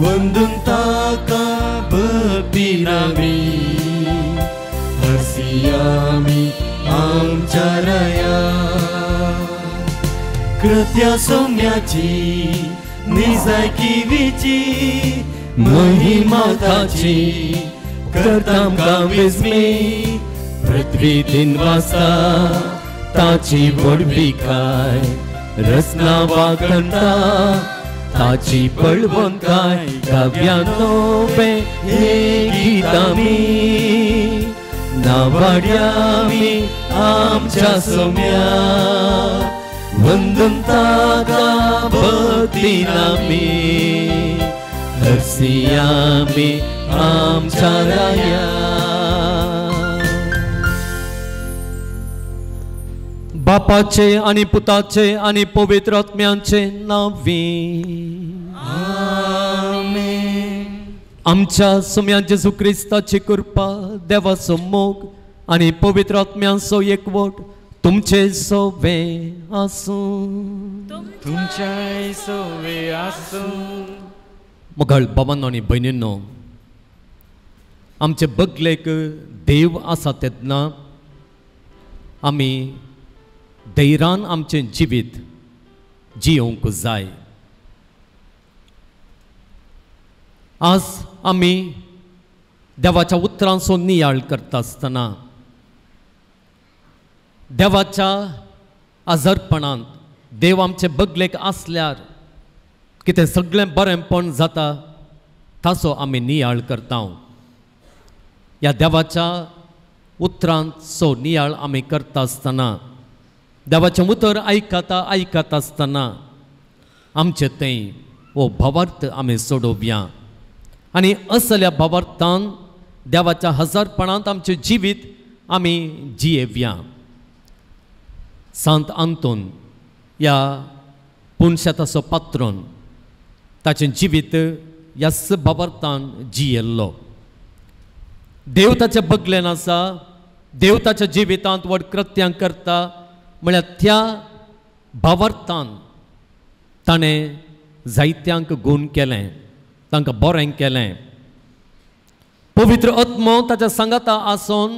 वंदून ताका भक्तीन आमी हरसियामी आमच्या राया। कृत्या सौम्याची निजायकीवीची महिमा ताची करता आमकां विस्मी पृथ्वी दिन वासता ताची व्हडविकाय रचना वाखणटा ताची बळवंताय काव्यानो हे गीत आमी नावाड्यामी आमच्या सौम्या वंदन ताका भक्तीन आमी हरसियामी आमच्या राया। बापाचे आणि पुताचे आणि पवित्र आत्म्याचे नावे आमेन। आमच्या सोम्या जेजू क्रिस्ताची कृपा, देवाचो मोग आणि पवित्र आत्म्यांचो एकवट तुमचे सोवे आसूं। तुमच्याय सोवे आसूं। मोगाळ बाबांनो आनी भयणींनो, आमचे बगलेक देव आसा तेन्ना आमी धैर्यान आमचें जिवीत जियोवंक जाय। आज आमी देवाच्या उतरांचो नियाळ करता आसतना देवाच्या आजारपणांत देव आमचे बगलेक आसल्यार कितें सगळें बरेंपण जाता ताचो आमी नियाळ करता। ह्या देवाच्या उतरांचो नियाळ आमी करता आसतना देवाचें उतर आयकता आयकता आसतना आमचे थंय हो भावार्थ आमी सोडोवया आनी असल्या भावार्थान देवाच्या हजारपणांत आमचें जिवीत आमी जियेवया। सांत आंतोन ह्या पुनशेताचो पात्रोन ताचें जिवीत ह्याच भावार्थान जियेल्लो। देव ताच्या बगलेन आसा, देव ताच्या जिवितांत व्हड कृत्यां करता म्हळ्यार त्या भावार्थान ताणें जायत्यांक गूण केलें, तांकां बरें केलें। पवित्र आत्मो ताच्या सांगाता आसून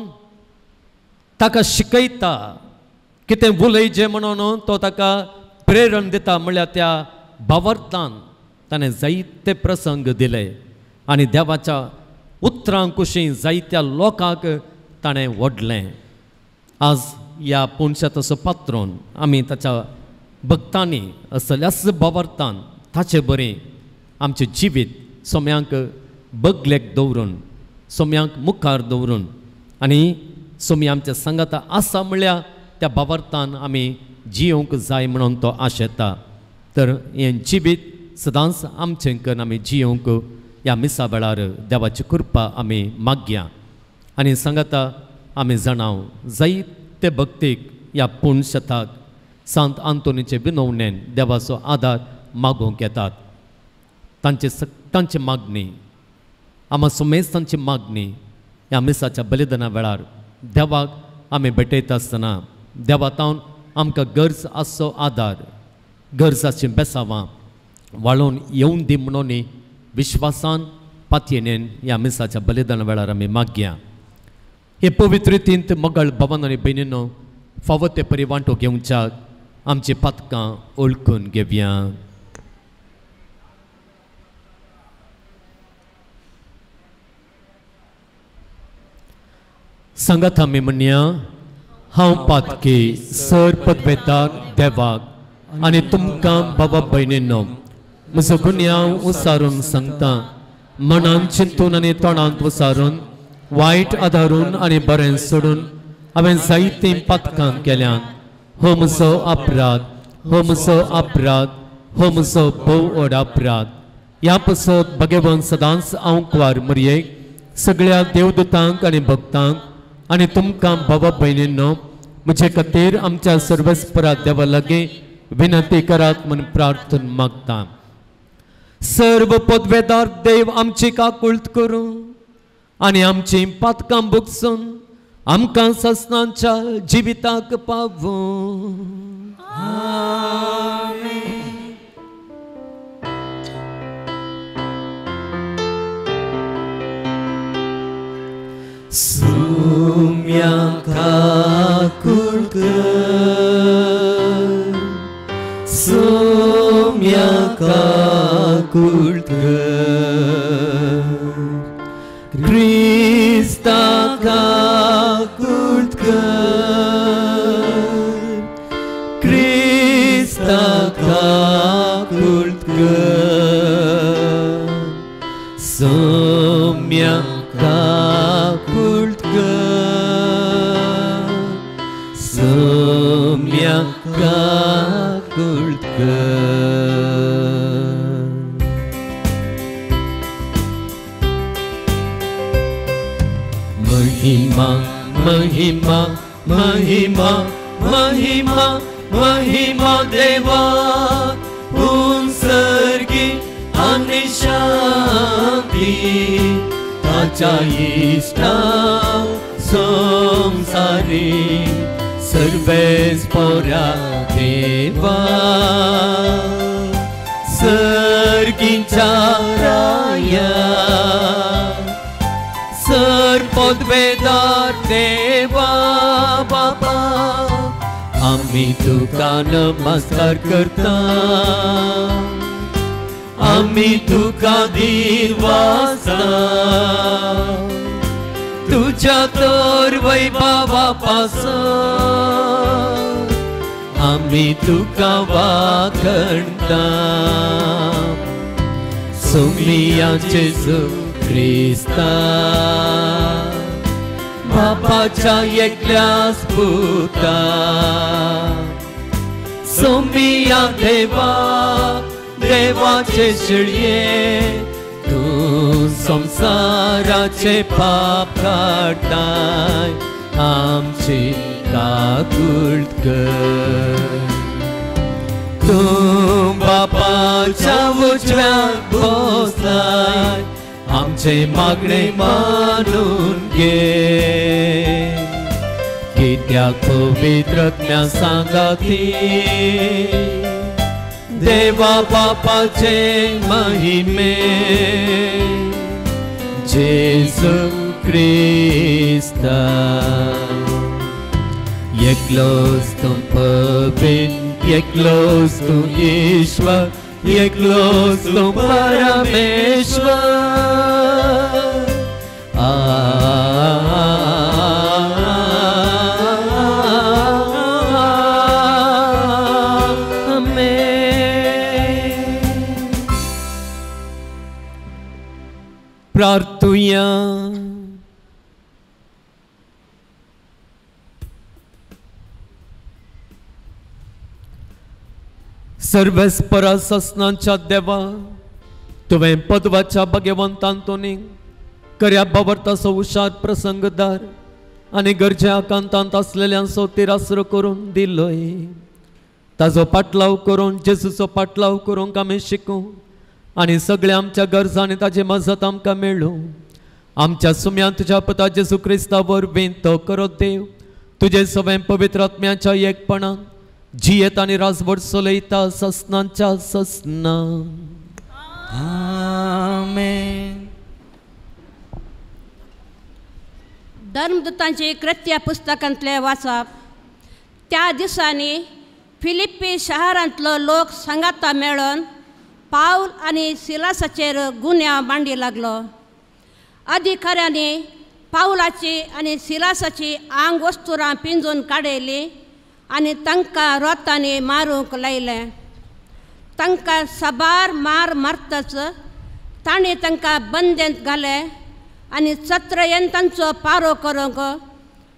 ताका शिकयता, कितें उलयचें म्हणून तो ताका प्रेरण दिता। म्हळ्यार त्या भावार्थान ताणें जायते प्रसंग दिले आनी देवाच्या उतरां कुशीं जायत्या लोकांक ताणें व्हडलें। आज ह्या पुनशेताचो पात्रोन आमी ताच्या भक्तांनी असल्याच भावार्थान ताचे बरें आमचें जिवीत सोम्यांक बगलेक दवरून, सोम्यांक मुखार दवरून आनी सोमी आमच्या सांगाता आसा म्हळ्यार त्या भावार्थान आमी जियोवंक जाय म्हणून तो आशेता। तर हें जिवीत सदांच आमचें करून आमी जियोवंक ह्या मिसा वेळार देवाची कृपा आमी मागया आनी सांगाता आमी जाणाव जायते भक्तीक ह्या पुनशेताक सांत आंतोनीचे विनवणेन देवाचो आदार मागूंक येतात। तांचे तांची मागणी आमा सुमेज तांची मागणी ह्या मिसाच्या बलिदाना वेळार देवाक आमी भेटयता आसतना देवा तावन आमकां गरज आसचो आदार, गरज आसची बेसावां वाळोवन येवन दी म्हणून विश्वासान पातयेन ह्या मिसाच्या बलिदाना वेळार आमी मागया। हे पवित्र रितींत मोगाळ भावान आनी भयणीनो फावो ते परी वांटो घेवच्याक आमची पातकां ओळखून घेवया। सांगात आमी म्हणया, हांव पातकी सर पदवेतार देवाक आनी तुमकां बाबा भयणीनो म्हजो गुन्यांव उसारून सांगता, मनान चिंतून आनी तोंडांत उसारून वायट आदारून आनी बरें सोडून हांवें जायतीं पातकां केल्यांत। हो म्हजो अपराध, हो म्हजो अपराध, हो म्हजो भोव व्हड अपराध। ह्या पासत भगवान सदांच हांव कुवार मरयेक सगळ्या देवदूतांक आनी भक्तांक आनी तुमकां बाबा भयणींनो म्हजे खातीर आमच्या सर्वेस्परा देवा लागीं विनंती करात म्हूण प्रार्थना मागता। सर्व पदवेदार देव आमची काकुळट करूं आनी आमची पातकां भोगसून आमकां ससनाच्या जिविताक पावूं। आमेन। सुम्या काकुळ कर, सुम्या काकुळ कर, क्रिस्ता काकुळ कर, क्रिस्ता काकुळ कर, सुम्या काकुळ कर, सुम्या काकुळ कर. महिमा महिमा महिमा महिमा महिमा देवा उंसर्गी आनी शांती ताच्या इश्टा संसारी सर्वेस पोरा देवा सर्गीच्या राया सर पदवेदार देवा बाबा आम्ही तुका नमस्कार करता, आम्ही तुका दिवासा, तुझ्या तर वैभवा पासून आम्ही तुका वाखणता. सुमिया जेजू क्रिस्ता बापाच्या एकल्याच पुता, सोमिया देवा देवाचे शिळये तूं संसाराचे पाप काडटाय आमची काकुळ कर. तूं बापाच्या उजव्याक बसलाय आमचे मागणे मानून घे, कित्याक पवित्र आत्म्या सांगाती देवा बापाचे महिमे जेजू क्रिस्ता. एकलोच तूं पवित्र, एकलोच तूं ईश्वर, एकलोच तूं परमेश्वर. आमेन. प्रार्थुया. सर्वेस्परा ससनांच्या देवा तुवें पदवाच्या भगवंतांतोनी कर्या बाबरताचो हुशार प्रसंगदार आनी गरजे आकांतांत आसलेल्यांचो तिरासरो करून दिलोय. ताजो पाटलाव करून जेजूचो पाटलाव करूंक आमी शिकूं आनी सगळ्या आमच्या गरजांनी ताजी मजत आमकां मेळूं. आमच्या सुम्यान तुज्या पुता जेजू क्रिस्ता वरवीं तो करो देव तुजे सगळें पवित्र आत्म्याच्या एकपणान जियेत आनी राजवट चलयता ससनांच्या ससना. आमेन. धर्मदूतांची कृत्य पुस्तकांतले वाचप. त्या दिसांनी फिलिप्पी शहरांतलो लोक सांगाता मेळून पावल आनी सिलासाचेर गुन्यांव मांडी लागलो. अधिकाऱ्यांनी पावलाची आनी सिलासाची आंग वस्तुरां पिंजून काडयली आनी तांकां रोतांनी मारूंक लायलें. तांकां साबार मार मारतच तांणी तांकां बंदेंत घाले आनी चत्रयेन तांचो पारो करूंक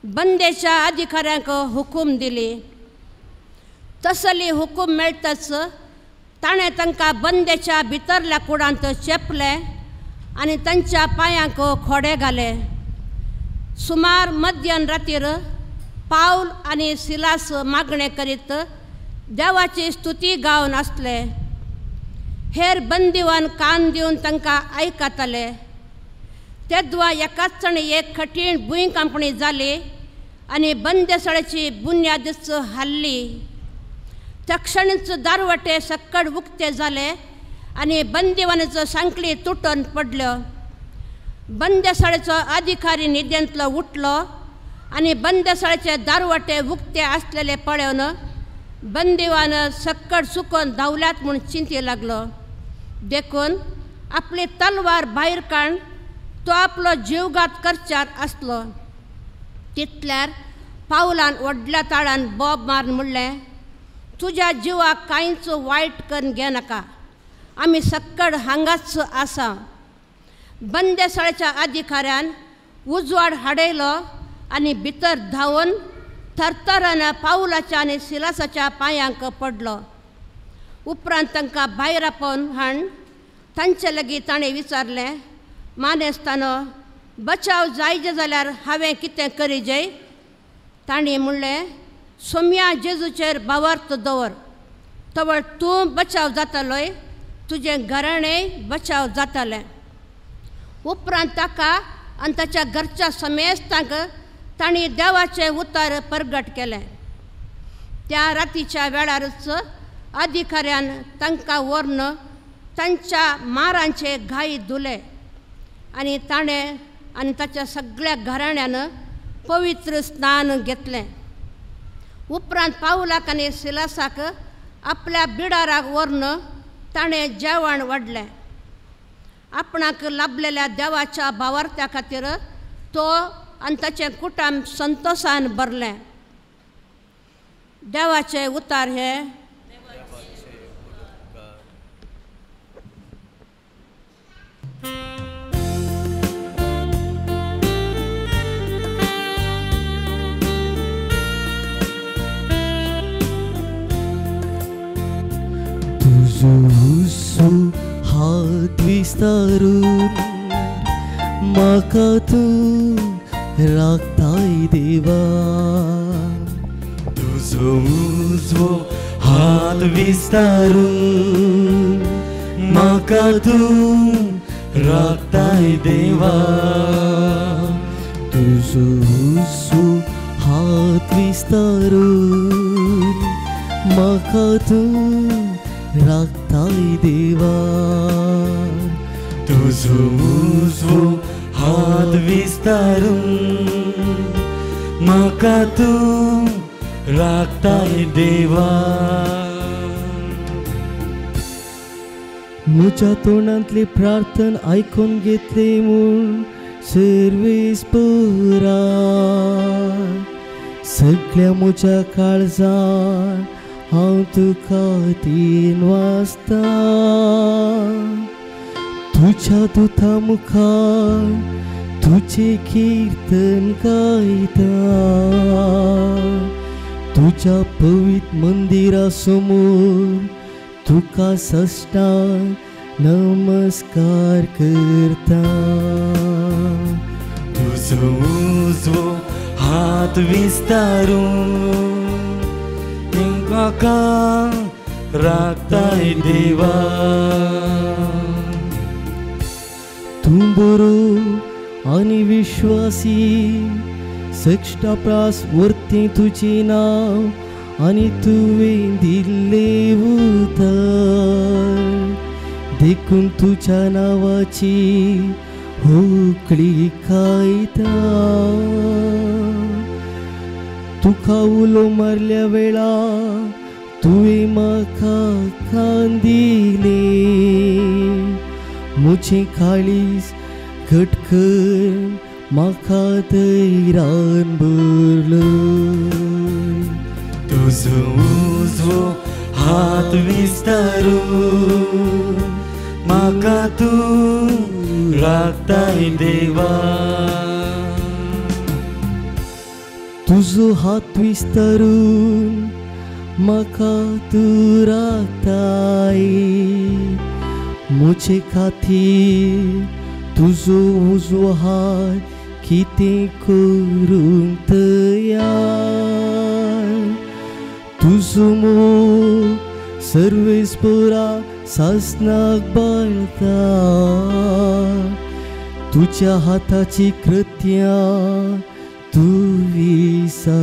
बंदेच्या अधिकाऱ्यांक हुकूम दिली. तसली हुकूम मेळटच ताणें तांकां बंदेच्या भितरल्या कुडांत चेपले आनी तांच्या पांयांक खोडे घाले. सुमार मध्यान रातीर पावल आनी सिलास मागणें करीत देवाची स्तुती गावन आसले. हेर बंदिवान कान दिवन तांकां आयकताले. तेद्वा एकाच जाण एक कठीण भूंयकांपणी जाली आनी बंदेसाळेची बुन्यादच हाल्ली. तक्षणीच दारवटे सक्कड उक्ते जाले आनी बंदिवानाचो सांखळी तुटून पडल्यो. बंदेसाळेचो अधिकारी न्हिदेंतलो उठलो आनी बंदेसाळेचे दारवाटे उक्ते आसलेले पळोवन बंदिवान सक्कड चुकोन धांवल्यात म्हूण चिंती लागलो. देखून आपली तलवार भायर काडून तो आपलो जीवघात करच्यार आसलो. तितल्यार पावलान व्हडल्या ताळान बोब मारून म्हणलें, तुज्या जिवाक कांयच वायट करून घेनाका, आमी सक्कड हांगाच आसा. बंदेसाळेच्या अधिकाऱ्यान उजवाड हाडयलो आनी भितर धांवन थरथरान पावलाच्या आनी सिलासाच्या पांयांक पडलो. उपरांत तांकां भायर आपोवन हाण तांचे लागीं ताणें विचारलें, मानेस्तानो, बचाव जायजे जाल्यार हांवें कितें करीजय? तांणी म्हणलें, सोम्या जेजूचेर भावार्थ दवर, तवळ तूं बचाव जातलोय, तुजें घराणें बचाव जातलें. उपरांत ताका आनी ताच्या घरच्या समेस्तांक तांणी देवाचें उतर परगट केलें. त्या रातीच्या वेळारच अधिकाऱ्यान तांकां व्हरून तांच्या मारांचे घाय धुले आनी ताणें आनी ताच्या सगळ्या घराण्यान पवित्र स्नान घेतलें. उपरांत पावलाक आनी सिलासाक आपल्या बिडाराक व्हरून ताणें जेवण वाडलें. आपणाक लाभलेल्या देवाच्या भावार्थ्या खातीर तो आनी ताचें कुटुंब संतोशान भरलें. देवाचे उतार हे. तुझो हात विस्तारून म्हाका तूं राखताय देवा, तुझो उजवो हात विस्तारून म्हाका तूं राखताय देवा, तुझो उजवो हात विस्तारून म्हाका तूं राखताय देवा, तुझो उजवो हात विस्तारून म्हाका तूं राखताय देवा. म्हज्या तोंडांतली प्रार्थना आयकून घेतली म्हूण सर्वेस पुरा, सगळ्या म्हज्या काळजान हांव तुका तीन वाजता, तुज्या दुता मुखार तुजें कीर्तन गायता, तुज्या पवित्र मंदिरा समोर तुका सष्टांग नमस्कार करता. तुजो उजवो हात विस्तारून म्हाका राखताय देवा, तूं बरो आनी विश्वासी, सगळ्या प्रास वरतें तुजें नांव आनी तुवें दिल्लें उतर, देखून तुज्या नांवाची होकळी खायता. तुका उलो मारल्या वेळा तुवें म्हाका खान दिली, म्हजें काळीज घट कर म्हाका धैर्यान भरलो. तुजो उजवो हात विस्तारून म्हाका तूं राखताय देवा, तुजो हात विस्तारून म्हाका तूं राखताय, म्हजे खातीर तुजो उजवो हात कितें करूंक तयार, तुजो मोग सर्वेस्परा सासनाक बाळता, तुज्या हाताची कृत्यां तूं विसरनाका.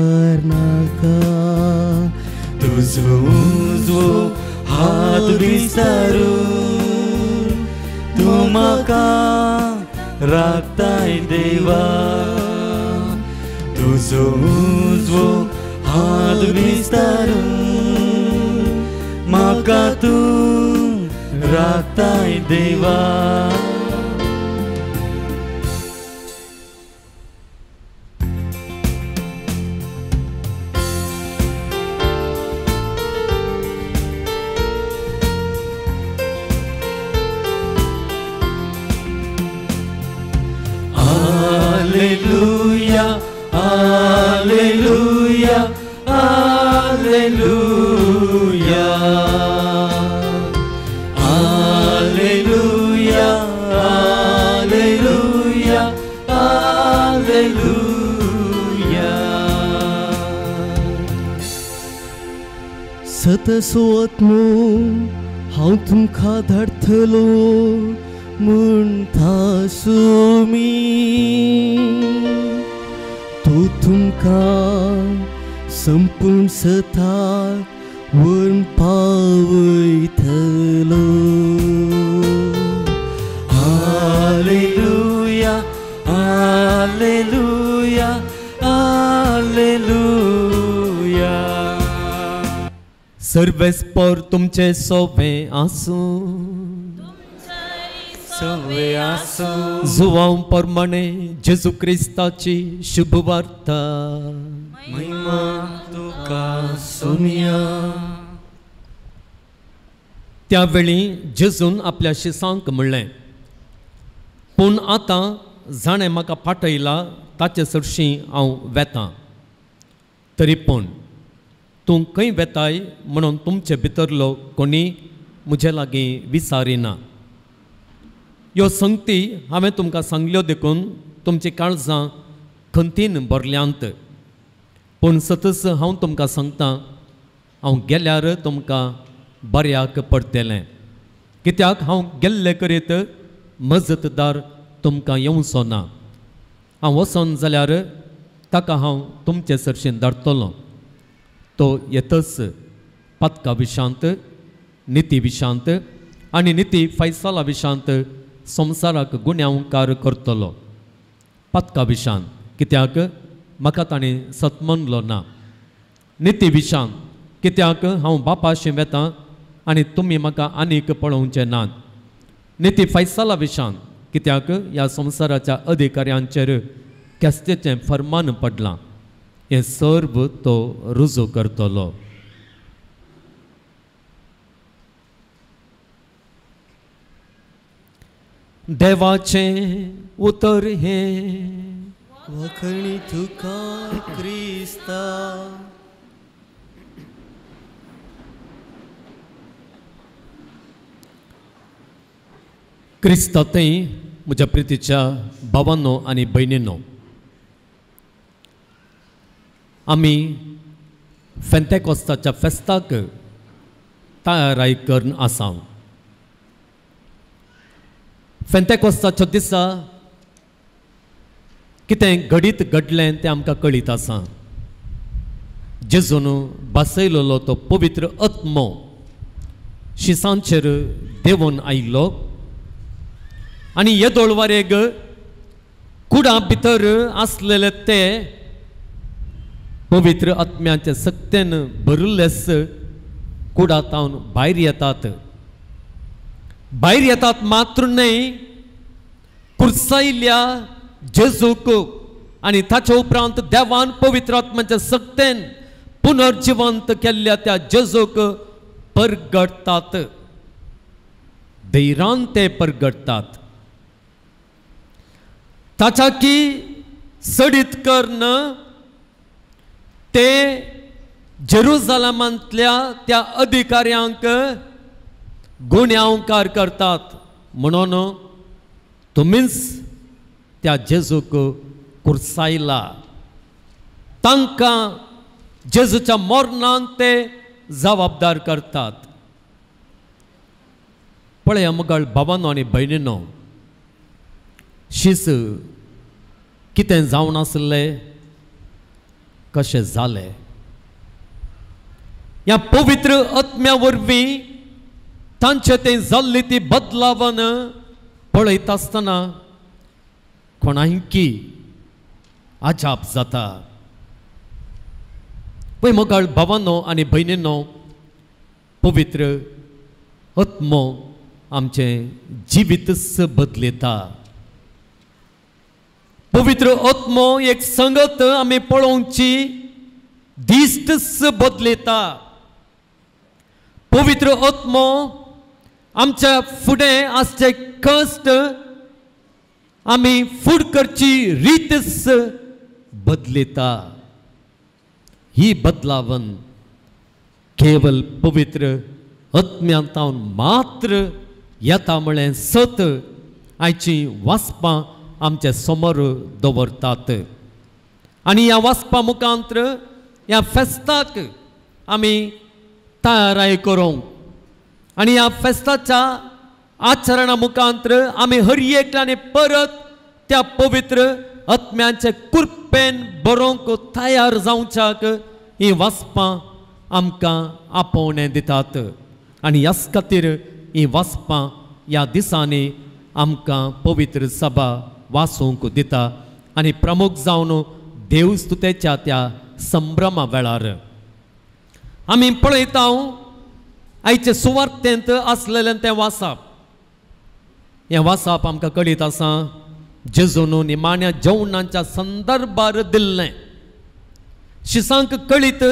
तुजो उजवो हात विस्तारून तूं म्हाका राखताय देवा, तुजो उजवो हात विस्तारून म्हाका तूं राखताय देवा. Alleluia, Alleluia, Alleluia, Alleluia, Alleluia, Alleluia. सतसो आत्मो हांव तुमकां धाडटलो म्हणटा सुमी, तो तुमकां संपूर्ण सताक व्हरून पावयतलो. Alleluia, Alleluia, Alleluia. सर्वेस्पर तुमचे सोबे आसूं, सवे आसूं. जुवांव प्रमाणे जेजू क्रिस्ताची शुभ वार्ता. महिमा तुका सोनिया. त्या वेळी जेजून आपल्या शिसांक म्हणलें, पूण आतां जाणें म्हाका पाठयला ताचे सरशीं हांव वेतां, तरी पूण तूं खंय वेताय म्हणून तुमचे भितरलो कोणी म्हजे लागीं विचारिना. ह्यो संगती हांवें तुमकां सांगल्यो देखून तुमची काळजां खंतीन भरल्यांत, पूण सतच हांव तुमकां सांगतां, हांव गेल्यार तुमकां बऱ्याक पडटलें, कित्याक हांव गेल्ले करीत मजतदार तुमकां येवचो ना. हांव वचोन जाल्यार ताका हांव तुमचे सरशीन धाडटलो. तो येतच पातका विशांत, निती विशांत आनी निती फैसला विशांत संवसाराक गुन्यांवकार करतलो. पातका विशांत कित्याक म्हाका ताणें सत मानलो ना, निती विशांत कित्याक हांव बापाशी वेतां आनी तुमी म्हाका आनीक पळोवचें नात, निती फैसला विशांत कित्याक ह्या संवसाराच्या अधिकाऱ्यांचेर ख्यास्तेचें फर्मान पडलां, हें सर्व तो रुजू करतलो. देवाचें उतर हें. वखणी तुका क्रिस्ता. क्रिस्ता थंय म्हज्या प्रितीच्या भावांनो आनी भयणींनो, आमी फेंतेकोस्ताच्या फेस्ताक तयाराय करून आसा. फेंतेकोस्ताच्या दिसा कितें घडीत घडलें तें आमकां कळीत आसा. जेजून बसयलेलो तो पवित्र आत्मो शिसांचेर देंवून आयिल्लो आनी येदोळ वारेक कुडां भितर आसलेले ते पवित्र आत्म्याचे सक्तेन भरिल्लेच कुडांतावन भायर येतात. भायर येतात मात्र न्हय, कुर्सायल्ल्या जेजूक आनी ताचे उपरांत देवान पवित्र आत्म्याच्या सक्तेन पुनर्जिवंत केल्ल्या त्या जेजूक परगटतात, धैर्यान ते परगटतात. ताच्या की सडीत करून ते जेरुजलमांतल्या त्या अधिकाऱ्यांक गुन्यांवकार करतात, म्हणून तुमीच त्या जेजूक कुर्सायला. तांकां जेजूच्या मरणाक ते जबाबदार करतात. पळया मगळ भावानो आनी भयणीनो, शीस कितें जावन आसलें, कशें जालें. ह्या पवित्र आत्म्या वरवीं तांचे तें जाल्ली ती बदलावन पळयता आसतना कोणायकी अजाप जाता. पळय मोगाळ भावानो आनी भयणीनो, पवित्र आत्मो आमचें जिवीतच बदलता. पवित्र आत्मो एक संगत आमी पळोवची दिश्टच बदलता. पवित्र आत्मो आमच्या फुडें आसचे कश्ट आमी फूड करची रीतच बदलता. ही बदलावन केवल पवित्र आत्म्यांतावन मात्र येता म्हळें सत आयची वाचपां आमच्या समोर दवरतात. आनी ह्या वाचपा मुखांत्र ह्या फेस्ताक आमी तयाराय करूंक आनी ह्या फेस्ताच्या आचरणा मुखांत्र आमी हर एकल्याने परत त्या पवित्र आत्म्यांचे कृपेन बरोवंक तयार जावच्याक ही वाचपां आमकां आपोवणें दितात. आनी ह्याच खातीर ही वाचपां ह्या दिसांनी आमकां पवित्र सभा वाचूंक दिता आनी प्रमुख जावन देवस्तुतेच्या त्या संभ्रमा वेळार आमी पळयता आयचे सुवार्तेंत आसलेलें तें वाचप. हें वाचप आमकां कळीत आसा जेजून निमाण्या जेवणाच्या संदर्भार दिल्लें, शिसांक कळीत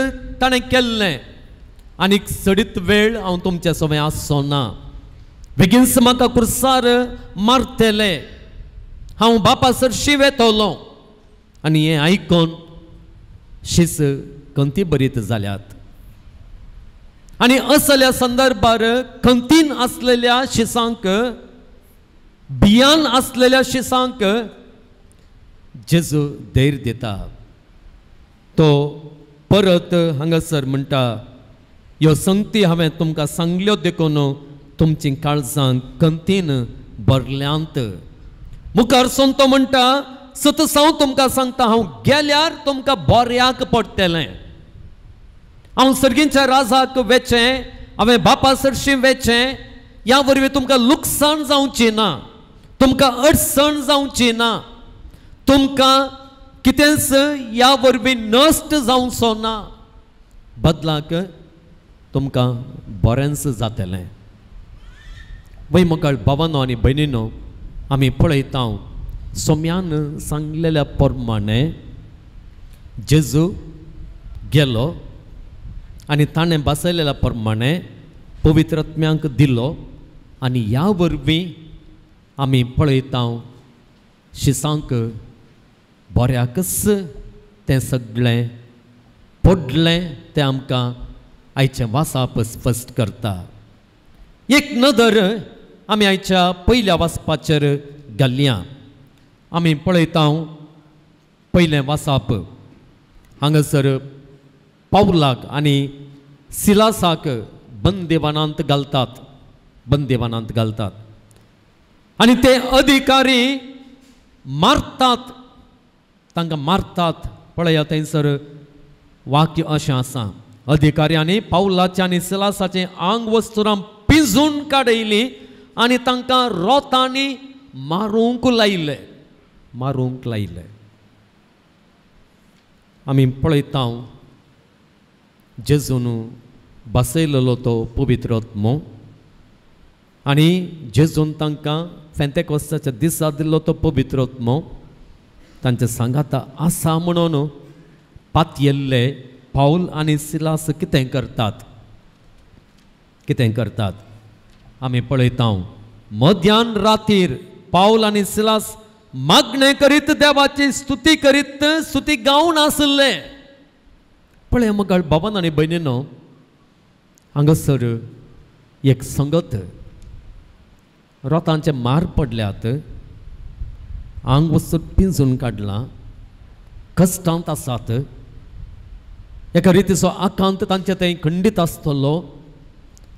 ताणें केल्लें. आनीक चडीत वेळ हांव तुमच्या समें आसचो ना, बेगीनच म्हाका कुर्सार मारतले, हांव बापा सरशी वेतलो. आनी हें आयकून शीस खंती बरीत जाल्यात. आनी असल्या संदर्भार खंतीन आसलेल्या शिसांक, भियान आसलेल्या शिसांक जेजू धैर्य दिता. तो परत हांगासर म्हणटा, ह्यो संगती हांवें तुमकां सांगल्यो देखून तुमची काळजां खंतीन भरल्यांत. मुखार सून तो म्हणटा, सतस हांव तुमकां सांगता, हांव गेल्यार तुमकां बऱ्याक पडटलें. हांव सर्गींच्या राजाक वेचें, हांवें बापा सरशीं वेचें, ह्या वरवीं तुमकां लुकसाण जावची ना, तुमकां अडचण जावची ना, तुमकां कितेंच ह्या वरवीं नश्ट जावचो ना, बदलाक तुमकां बरेंच जातलें. वय मुखार भावानो आनी भयणीनो, आमी पळयता सोम्यान सांगलेल्या प्रमाणे जेजू गेलो आनी ताणें बसयलेल्या प्रमाणे पवित्र आत्म्यांक दिलो. आनी ह्या वरवीं आमी पळयता शिसांक बऱ्याकच तें सगळें पडलें, तें आमकां आयचें वाचप स्पश्ट करता. एक नदर आमी आयच्या पयल्या वाचपाचेर घालया. आमी पळयता पयलें वाचप हांगासर पावलाक आनी सिलासाक बंदेवानांत घालतात, बंदेवानांत घालतात आनी ते अधिकारी मारतात, तांकां मारतात. पळया थंयसर वाक्य अशें आसा, अधिकाऱ्यांनी पावलाचें आनी सिलासाचें आंग वस्तुरां पिंजून काडयलीं आनी तांकां रोतांनी मारूंक लायले, मारूंक लायले. आमी पळयता जेजून बसयलेलो तो पवित्र आत्मो आनी जेजून तांकां फेंतेकोस्ताच्या दिसा दिल्लो तो पवित्र आत्मो तांच्या सांगाता आसा म्हणून पातयेल्ले पावल आनी सिलास कितें करतात, कितें करतात आमी पळयता. मध्यान रातीर पावल आनी सिलास मागणें करीत देवाची स्तुती करीत स्तुती गावन आसले. पळय मग बाबान आनी भयणीनो, हांगासर एक संगत रोतांचे मार पडल्यात, आंग वस्तू पिंजून काडलां, कश्टांत आसात, एका रितीचो आकांत तांचे थंय खंडीत आसतलो.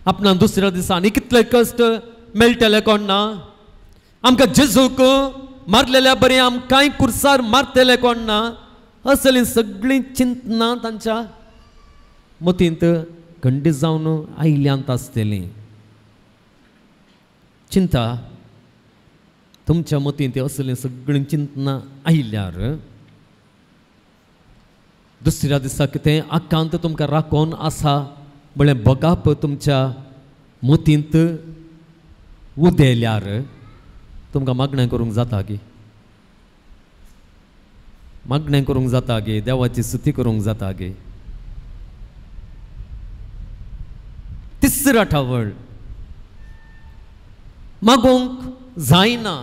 आपणाक दुसऱ्या दिसा आनी कितले कश्ट मेळटले कोण ना, आमकां जेजूक मारलेल्या बरें आमकांय कुर्सार मारतले कोण ना, असलीं सगळीं चिंतनां तांच्या मतींत खंडीत जावन आयल्यांत आसतलीं. चिंता तुमच्या मतीन ते असलें सगळीं चिंतना आयल्यार दुसऱ्या दिसा कितें आकांत तुमकां राखोन आसा म्हळ्यार बगाप तुमच्या मतींत उदेल्यार तुमकां मागणें करूंक जाता गी? मागणें करूंक जाता गे? देवाची स्तुती करूंक जाता गे? तिसरा ठावळ मागोवंक जायना,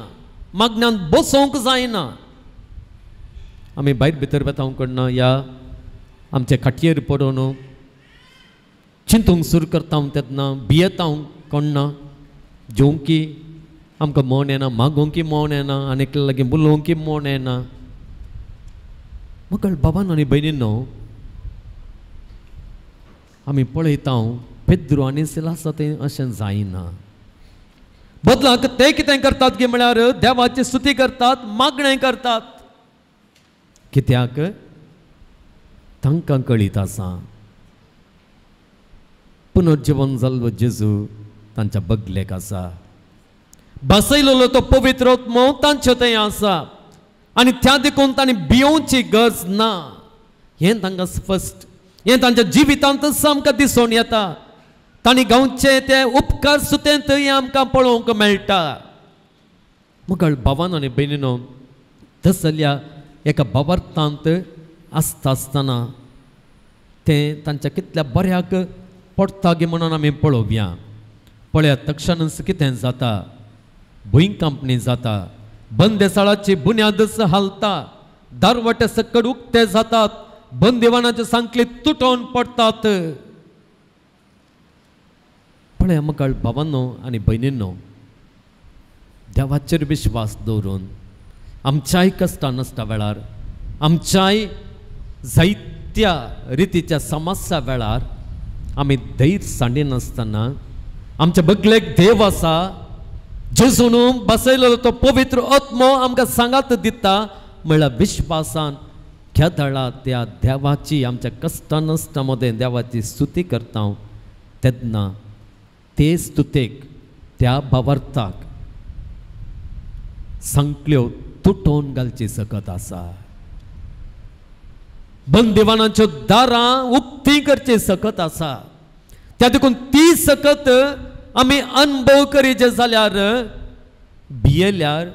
मागण्यांत बसोवंक जायना. आमी भायर भितर वेता कडना ह्या आमचे खाटयेर पडोवन चिंतूंक सुरू करता तेन्ना भियेता कोण्णा, जेवंकी आमकां मन येना, मागोवंकी मन येना, आनी एकल्या लागीं उलोवंकी मन येना. मगळ बाबान आनी भयणीनो, आमी पळयता पेद्रू आनी सिलासा तें अशें जायना. बदलाक ते कितें करतात गी म्हळ्यार देवाची स्तुती करतात, मागणें करतात. कित्याक? तांकां कळीत आसा पुनर्जीवन जाल्लो जेजू तांच्या बगलेक आसा, बसयलेलो तो पवित्र आत्मो तांचे थंय आसा आनी त्या देखून तांणी भियोवची गरज ना. हें तांकां स्पश्ट, हें तांच्या जिवितांत आमकां दिसून येता. तांणी गांवचे ते उपकार सुतेंत हें आमकां पळोवंक मेळटा. मगळ भावान आनी भयणीनो, तसल्या एका भावार्थांत आसता आसतना तें तांच्या कितल्या बऱ्याक पडटा गी म्हणून आमी पळोवया. पळयात तक्षणच कितें जाता, भुंयकांपणी जाता, बंदेसाळाची बुन्यादच हालता, दारवटे सकट उक्ते जातात, बंदिवानाचे सांकली तुटोवन पडटात. पळया मकाळ भावांनो आनी भयणींनो, देवाचेर विश्वास दवरून आमच्याय कश्टां नश्टा वेळार, आमच्याय जायत्या रितीच्या समस्या वेळार आमी धैर्य सांडिनासतना आमच्या बगलेक देव आसा, जेजून बसयलेलो तो पवित्र आत्मो आमकां सांगात दिता म्हळ्यार विश्वासान खेदळा त्या देवाची आमच्या कश्टां नश्टां मदें देवाची स्तुती करता तेन्ना ते स्तुतेक त्या भावार्थाक सांकल्यो तुटोवन घालची सकत आसा, बंदिवानाच्यो दारां उक्ती करची सकत आसा. त्या देखून ती सकत आमी अनुभव करीचे जाल्यार भियेल्यार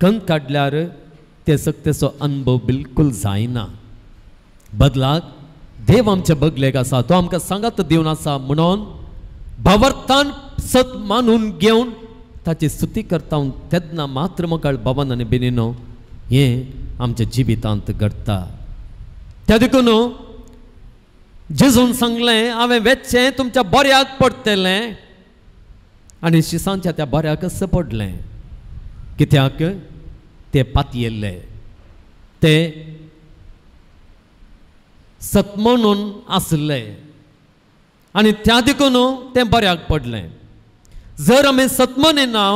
कंत काडल्यार ते सक्तेचो अनुभव बिलकुल जायना. बदलाक देव आमच्या बगलेक आसा, तो आमकां सांगात दिवन आसा म्हणून भावार्थान सत मानून घेवन ताची स्तुती करता तेन्ना मात्र मकाळ बाबान आनी बेनीनो हें आमच्या जिवितांत घडटा. त्या देखून जेजून सांगलें, हांवें वेचें तुमच्या बऱ्याक पडटलें आनी शिसांच्या त्या बऱ्याकच पडलें. कित्याक? ते पातयेल्ले, ते सतमनून आसले आनी त्या देखून तें बऱ्याक पडलें. जर आमी सतमन येना,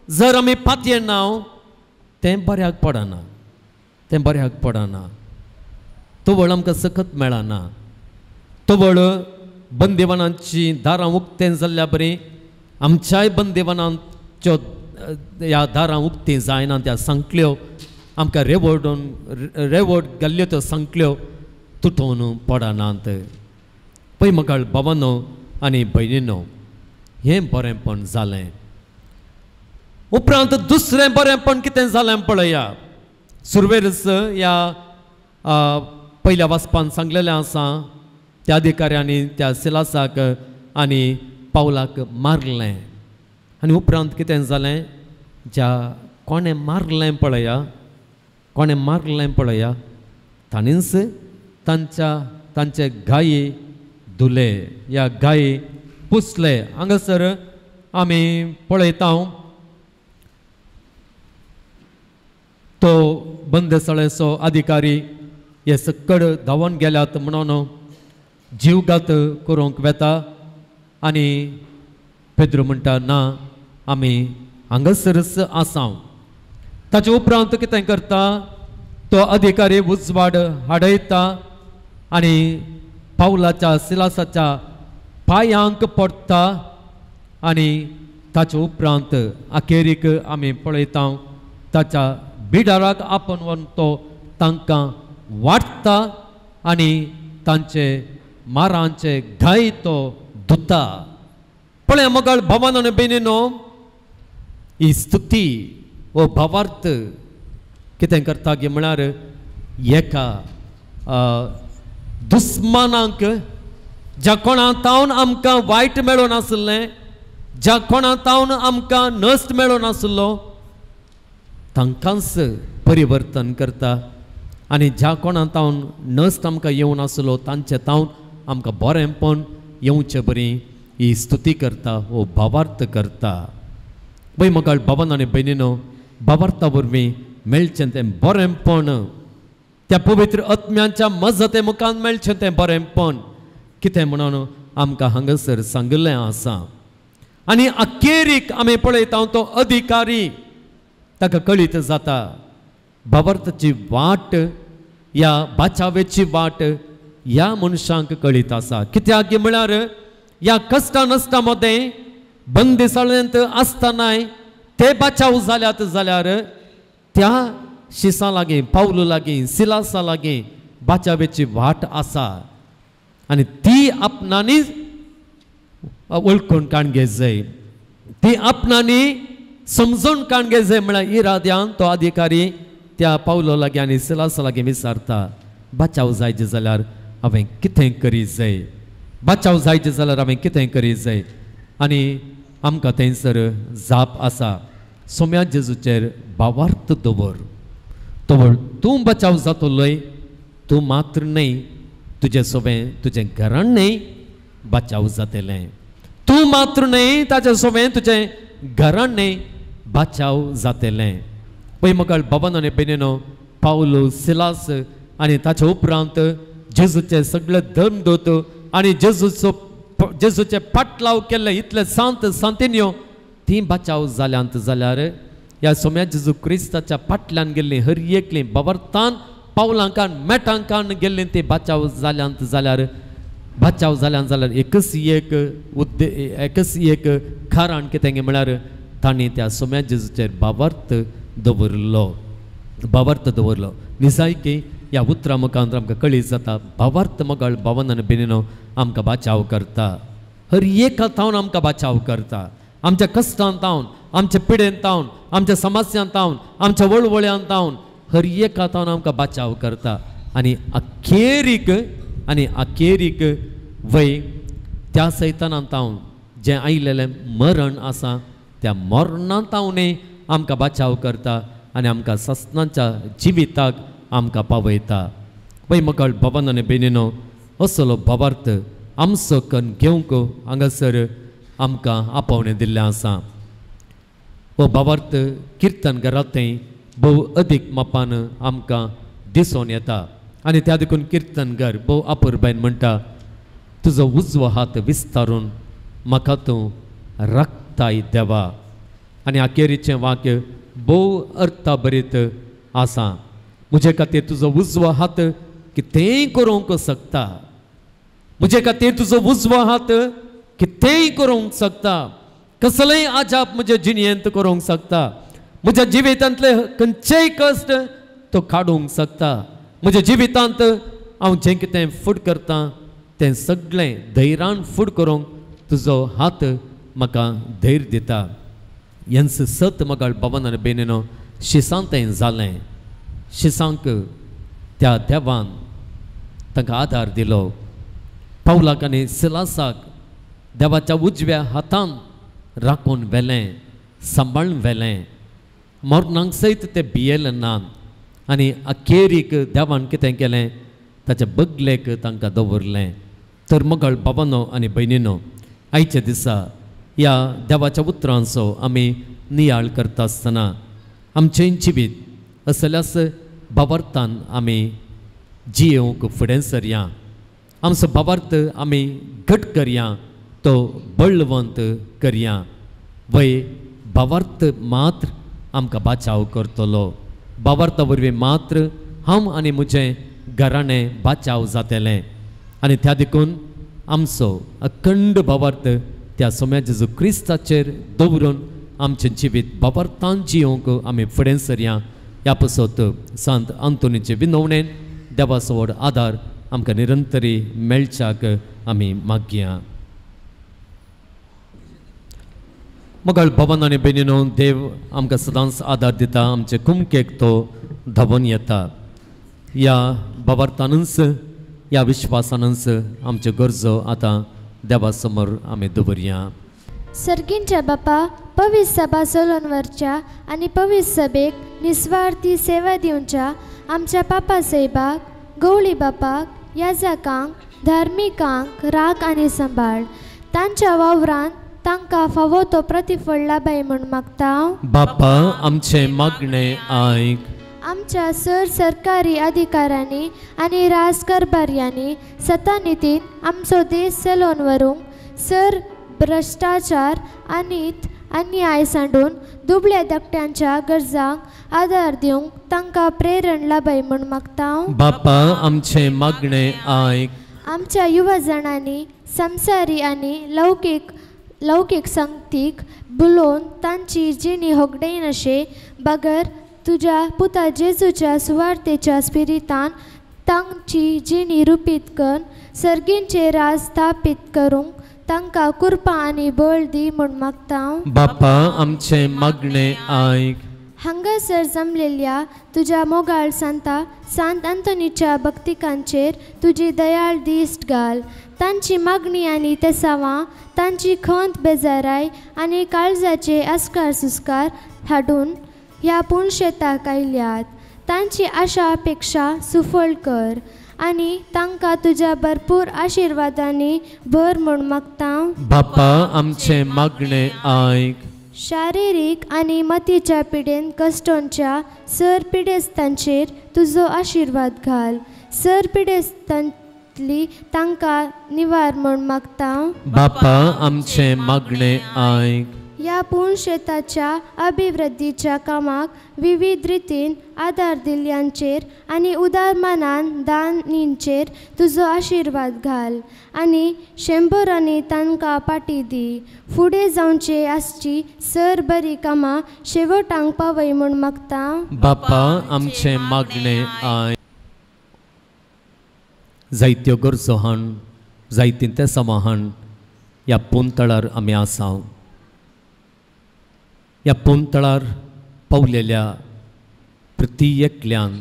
जर आमी पातयेना, तें बऱ्याक पडना, तें बऱ्याक पडना. तवळ आमकां सकत मेळना, तवळ बंदिवानांची दारां उक्तें जाल्ल्या बरी आमच्याय बंदिवानांच्यो ह्या दारां उक्तीं जायना, त्या सांकल्यो आमकां रेवडून रेवड घाल्ल्यो त्यो सांकल्यो तुटोवन पडनात. पळय मकाळ बाबानो आनी भयणीनो, हें बरेंपण जालें. उपरांत दुसरें बरेंपण कितें जालें पळया. सुरवेरच ह्या पयल्या वाचपान सांगलेलें आसा, त्या अधिकाऱ्यांनी त्या सिलासाक आनी पावलाक मारलें आनी उपरांत कितें जालें, ज्या कोणें मारलें पळया, कोणें मारलें पळया, ताणीच तांच्या तांचे गायी धुले या गायी पुसले. हांगासर आमी पळयता तो बंदसाळेचो अधिकारी हे सकड धांवन गेल्यात म्हणून जीवघात करूंक वेता आनी पेद्रू म्हणटा ना, आमी हांगासरच आसा. ताचे उपरांत कितें करता, तो अधिकारी उजवाड हाडयता आनी पावलाच्या सिलासाच्या पांयांक पडटा आनी ताचे उपरांत अखेरीक आमी पळयता ताच्या बिडाराक आपोवन तो तांकां वाडटा आनी तांचे मारांचे घाय तो धुता. पळय मगळ भवन आनी भयणीनो, ही स्तुती हो भावार्थ कितें करता गी म्हळ्यार एका दुस्मानांक ज्या कोणा तावन आमकां वायट मेळून आसलें, ज्या कोणा तावन आमकां नश्ट मेळून आसलो तांकांच परिवर्तन करता आनी ज्या कोणा तावन नश्ट आमकां येवन आसलो तांचे तावन आमकां बरेंपण येवचे बरी ही स्तुती करता, हो भावार्थ करता. पळय मगळ बाबान आनी भयणीनो, भावार्था वरवीं मेळचें तें बरेंपण, त्या पवित्र आत्म्यांच्या मजते मुखान मेळचें तें बरेंपण कितें म्हणून आमकां हांगासर सांगिल्लें आसा. आनी अखेरीक आमी पळयता तो अधिकारी ताका कळीत जाता भावार्थाची वाट, ह्या बाचावेची वाट ह्या मनशांक कळीत आसा. कित्याक म्हळ्यार ह्या कश्टा नश्टा मदें बंदिसाळेंत आसतनाय ते बाचाव जाल्यात जाल्यार त्या शिसां लागीं, पावलू लागीं, सिलासा लागीं बाचावेची वाट आसा आनी ती आपणांनी वळखून काण घेत जाय, ती आपणांनी समजून काण घेत जाय. म्हळ्यार इराद्यान तो अधिकारी त्या पावलो लागीं आनी सिलासा लागीं विचारता, बाचाव जायचे जाल्यार हांवें कितें करीत जाय, बाचाव जायचे जाल्यार हांवें कितें करीत जाय. आनी आमकां थंयसर जाप आसा, सोम्या जेजूचेर भावार्थ दवर, तवर तूं बचाव जातलोय, तूं मात्र न्हय तुजें सोबें तुजें घरान न्हय बचाव जातलें, तूं मात्र न्हय ताजें सोबें तुजें घरान न्हय बचाव जातलें. पळय मगळ बाबान आनी भयणीनो, पावलो सिलास आनी ताचे उपरांत जेजूचे सगळे धर्मदूत आनी जेजूचे पाटलाव केल्ले इतले सांत सांतिन्यो ती बचाव जाल्यांत जाल्यार ह्या सोम्या जेजू क्रिस्ताच्या फाटल्यान गेल्ली हर एकली बाबरतान पावलांकान मेटांकान गेल्ली ती बचाव जाल्यांत जाल्यार बचाव जाल्यान जाल्यार एकच एक एकच एक कारण कितें म्हळ्यार तांणी त्या सोम्या जेजूचेर भावार्थ दवरलो, भावार्थ दवरलो. निजायकी ह्या उतरां मुखार आमकां कळीत जाता भावार्थ मगळ बावन आनी भयणीनो आमकां बाचाव करता, हर एका तावन आमकां बाचाव करता, आमच्या कश्टान तावन, आमच्या पिडेन तावन, आमच्या समस्यान तावन, आमच्या वळवळ्यान तावन हर एका तावन आमकां बाचाव करता. आनी अखेरीक आनी अखेरीक वय त्या सैतानान तावन जें आयिल्लें मरण आसा त्या मरणान तावनय आमकां बाचाव करता आनी आमकां सस्नाच्या जिविताक आमकां पावयता. पळय मगळ बाबान आनी भयणीनो, असलो भावार्थ आमचो कन घेवंक हांगासर आमकां आपोवणें दिल्लें आसा. हो भावार्थ किर्तन घरांतय भोव अदीक मापान आमकां दिसून येता आनी त्या देखून किर्तनगर भोव अपुरबायन म्हणटा, तुजो उजवो हात विस्तारून म्हाका तूं राखताय देवा. आनी अखेरीचें वाक्य भोव अर्थाभरीत आसा, म्हजे खातीर तुजो उजवो हात कितेंय करूंक शकता, म्हजे खातीर तुजो उजवो हात कितेंय करूंक शकता, कसलेय आजाप म्हज्या जिणेंत करूंक शकता, म्हज्या जिवितांतले खंयचेय कश्ट तो काडूंक शकता, म्हज्या जिवितांत हांव जें कितें फूड करता तें सगळें धैर्यान फूड करूंक तुजो हात म्हाका धैर्य दिता. हेंच सत मगळ बाबान आनी भयणीनो शिसांत तें जालें. शिसांक त्या देवान तांकां आदार दिलो, पावलाक आनी सिलासाक देवाच्या उजव्या हातान राखून व्हेलें, सांबाळून व्हेलें, मरणांक सयत ते भियेले ना. आनी अखेरीक देवान कितें केलें, ताच्या बगलेक तांकां दवरलें. तर मगळ बाबानो आनी भयणीनो, आयच्या दिसा ह्या देवाच्या उतरांचो आमी नियाळ करता आसतना आमचें जिवीत असल्याच भावार्थान आमी जियेवंक फुडें सरया, आमचो भावार्थ आमी घट करया, तो बळवंत करया. वय भावार्थ मात्र आमकां बाचाव करतलो, भावार्था वरवीं मात्र हांव आनी म्हजें घराणें बाचाव जातलें. आनी त्या देखून आमचो अखंड भावार्थ त्या सोम्या जेजू क्रिस्ताचेर दवरून आमचें जिवीत बाबरतान जियोंक आमी फुडें सरया. ह्या पासत सांत आंतोनीचे विनवणेन देवाचो व्हड आदार आमकां निरंतरी मेळच्याक आमी मागया. मगळ भवन आनी भयणीनो, देव आमकां सदांच आदार दिता, आमचे कुमकेक तो धांवून येता. ह्या बाबरतानूच ह्या विश्वासानूच आमच्यो गरजो आतां देवा समोर आमी दवरया. सर्गींच्या बापा, पवित्र सभा चलोवन व्हरच्या आनी पवित्र सभेक निस्वार्थी सेवा दिवच्या आमच्या पापा साहेबाक, गवळी बापाक, याजकांक, धार्मिकांक राख आनी सांबाळ. तांच्या वावरान तांकां फावो तो प्रतिफळ लाबाय म्हूण मागता. बापा आमचें मागणें आयक. आमच्या सर सरकारी अधिकाऱ्यांनी आनी राजकारभार्यांनी सतानितीन आमचो देश चलोवन व्हरूंक सर भ्रश्टाचार आनी अन्याय सांडून दुबळ्या धाकट्यांच्या गरजांक आदार दिवंक तांकां प्रेरण लाबाय म्हूण मागता. बापा आमचें मागणें आयक. आमच्या युवा जाणांनी संवसारी आनी लौकीक संगतीक बुलोवन तांची जिणी होगडायनाशे बगर तुज्या पुता जेजूच्या सुवार्थेच्या स्पिरितान तांची जिणी रुपीत करून सर्गींचे राज स्थापीत करूंक तांकां कृपा आनी बळ दी म्हूण मागता. बापा आमचें मागणें आयक. हांगासर जमलेल्या तुज्या मोगाळ सांता सांत आंतोनीच्या भक्तिकांचेर तुजी दयाळ दिश्ट घाल. तांची मागणी आनी तेसावां, तांची खंत बेजाराय आनी काळजाचे आस्कार सुस्कार हाडून ह्या पुणशेताक आयल्यात. तांची आशा अपेक्षा सुफळ कर आनी तांकां तुज्या भरपूर आशिर्वादांनी भर म्हूण मागता. बापा आमचें मागणें आयक. शारिरीक आनी मतीच्या पिडेन कश्टोंच्या सर पिडेस्तांचेर तुजो आशिर्वाद घाल. सर पिडेस्तांतली तांकां निवार म्हूण मागता. बापा आमचें मागणें आयक. ह्या पुणशेताच्या अभिवृद्धीच्या कामाक विविध रितीन आदार दिल्ल्यांचेर आनी उदार मनान दानींचेर तुजो आशिर्वाद घाल आनी शंबरांनी तांकां पाटी दी. फुडें जावचे आसची सर बरी कामां शेवटांक पावय म्हूण मागता. बापा आमचें मागणें आयक. जायत्यो गरजो हाण, जायतीं तेसावां हाण ह्या पोंतळार आमी आसा. ह्या पोंतळार पावलेल्या प्रती एकल्यान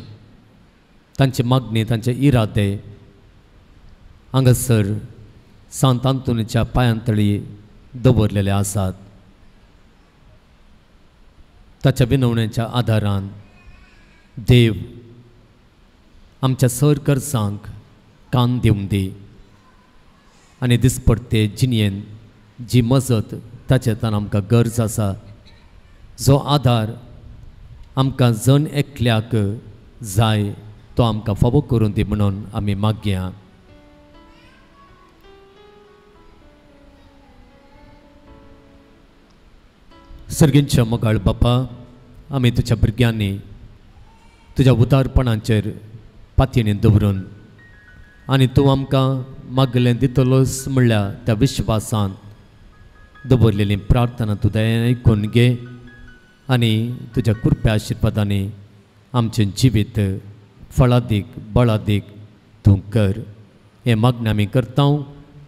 तांचे मागणी, तांचे इरादे हांगासर सांत आंतोनीच्या पांयांतळी दवरलेले आसात. ताच्या विनवण्याच्या आदारान देव आमच्या सर गरजांक कान दिवन दी आनी दिसपडते जिणेन जी मजत ताचे आमकां गरज आसा, जो आदार आमकां जण एकल्याक जाय तो आमकां फावो करून दी म्हणून आमी मागया. सर्गींच्या मोगाळ बापा, आमी तुज्या भुरग्यांनी तुज्या उदारपणाचेर पातयेनी दवरून आनी तूं आमकां मागलें दितलोस म्हणल्यार त्या विश्वासान दवरलेली प्रार्थना तूं दयान आयकून घे आनी तुज्या कृपा आशिर्वादांनी आमचें जिवीत फळादीक बळादीक तूं कर. हें मागणें आमी करता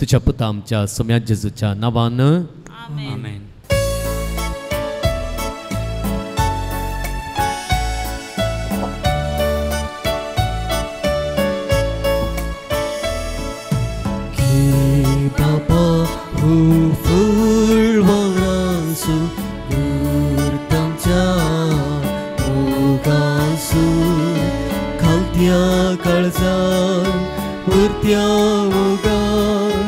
तुज्या पुता आमच्या सोम्या जेजूच्या नांवान. आमेन. बाबा फुलवरांसू गुरतांच्या मोगासू खालत्या काळजान उरत्या मोगान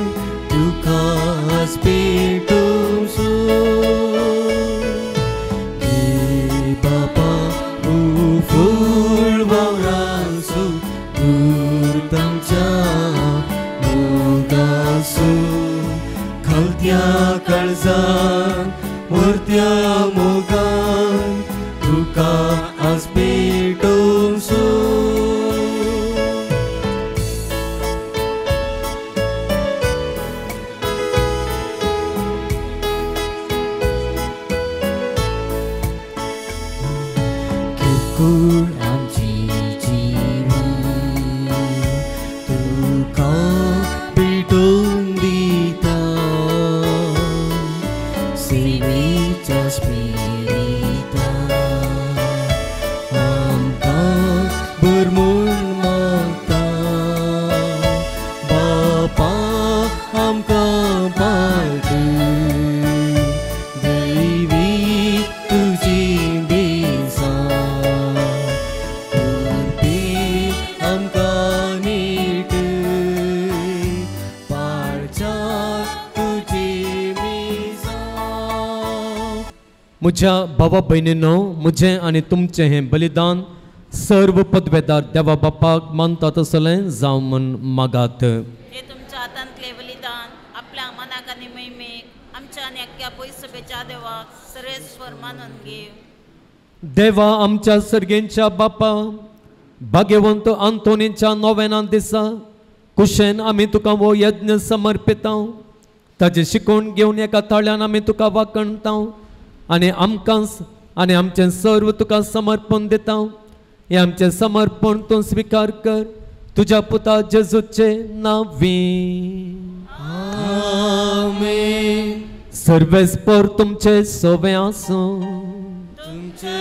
तुका पेटोसू. बाबा फुलवरांसू गुरतांच्या मोगासू खालत्या काळजान उरत्या मोगान तुका आज पेटोसू. कूड आमची जीवन तुका भेटोवन दिता सेवेच्या स्पिरिता आमकां भर म्हूण मागता बापा आमकां पावतू दैवी तुजी बेसां करपी आमकां नीट पाळच्या तुजी मिसां. म्हज्या भावा भयणीनो, म्हजें आनी तुमचें हें बलिदान सर्व पदवेदार देवा बापाक मानता तसलें जावं म्हूण मागात. हे तुमच्या हातांतले बलिदान आपल्या मनाक आनी महिमेक आमच्या आनी अख्ख्या पयसभेच्या देवाक सर्वेस्वर मानून घेव. देवा आमच्या सर्गेंच्या बापा, भाग्यवंत आंतोनीच्या नोवेना दिसा कुशेन आमी तुका हो यज्ञ समर्पिता. ताजें शिकोवन घेवन एका ताळ्यान आमी तुका वाकणता आनी आमकां आनी आमचें सर्व तुका समर्पण दिता. हें आमचें समर्पण तूं स्विकार कर तुज्या पुता जेजूचे नांवी. आमेन. सर्वेस्पर तुमचे सोवे आसूं. तुमचे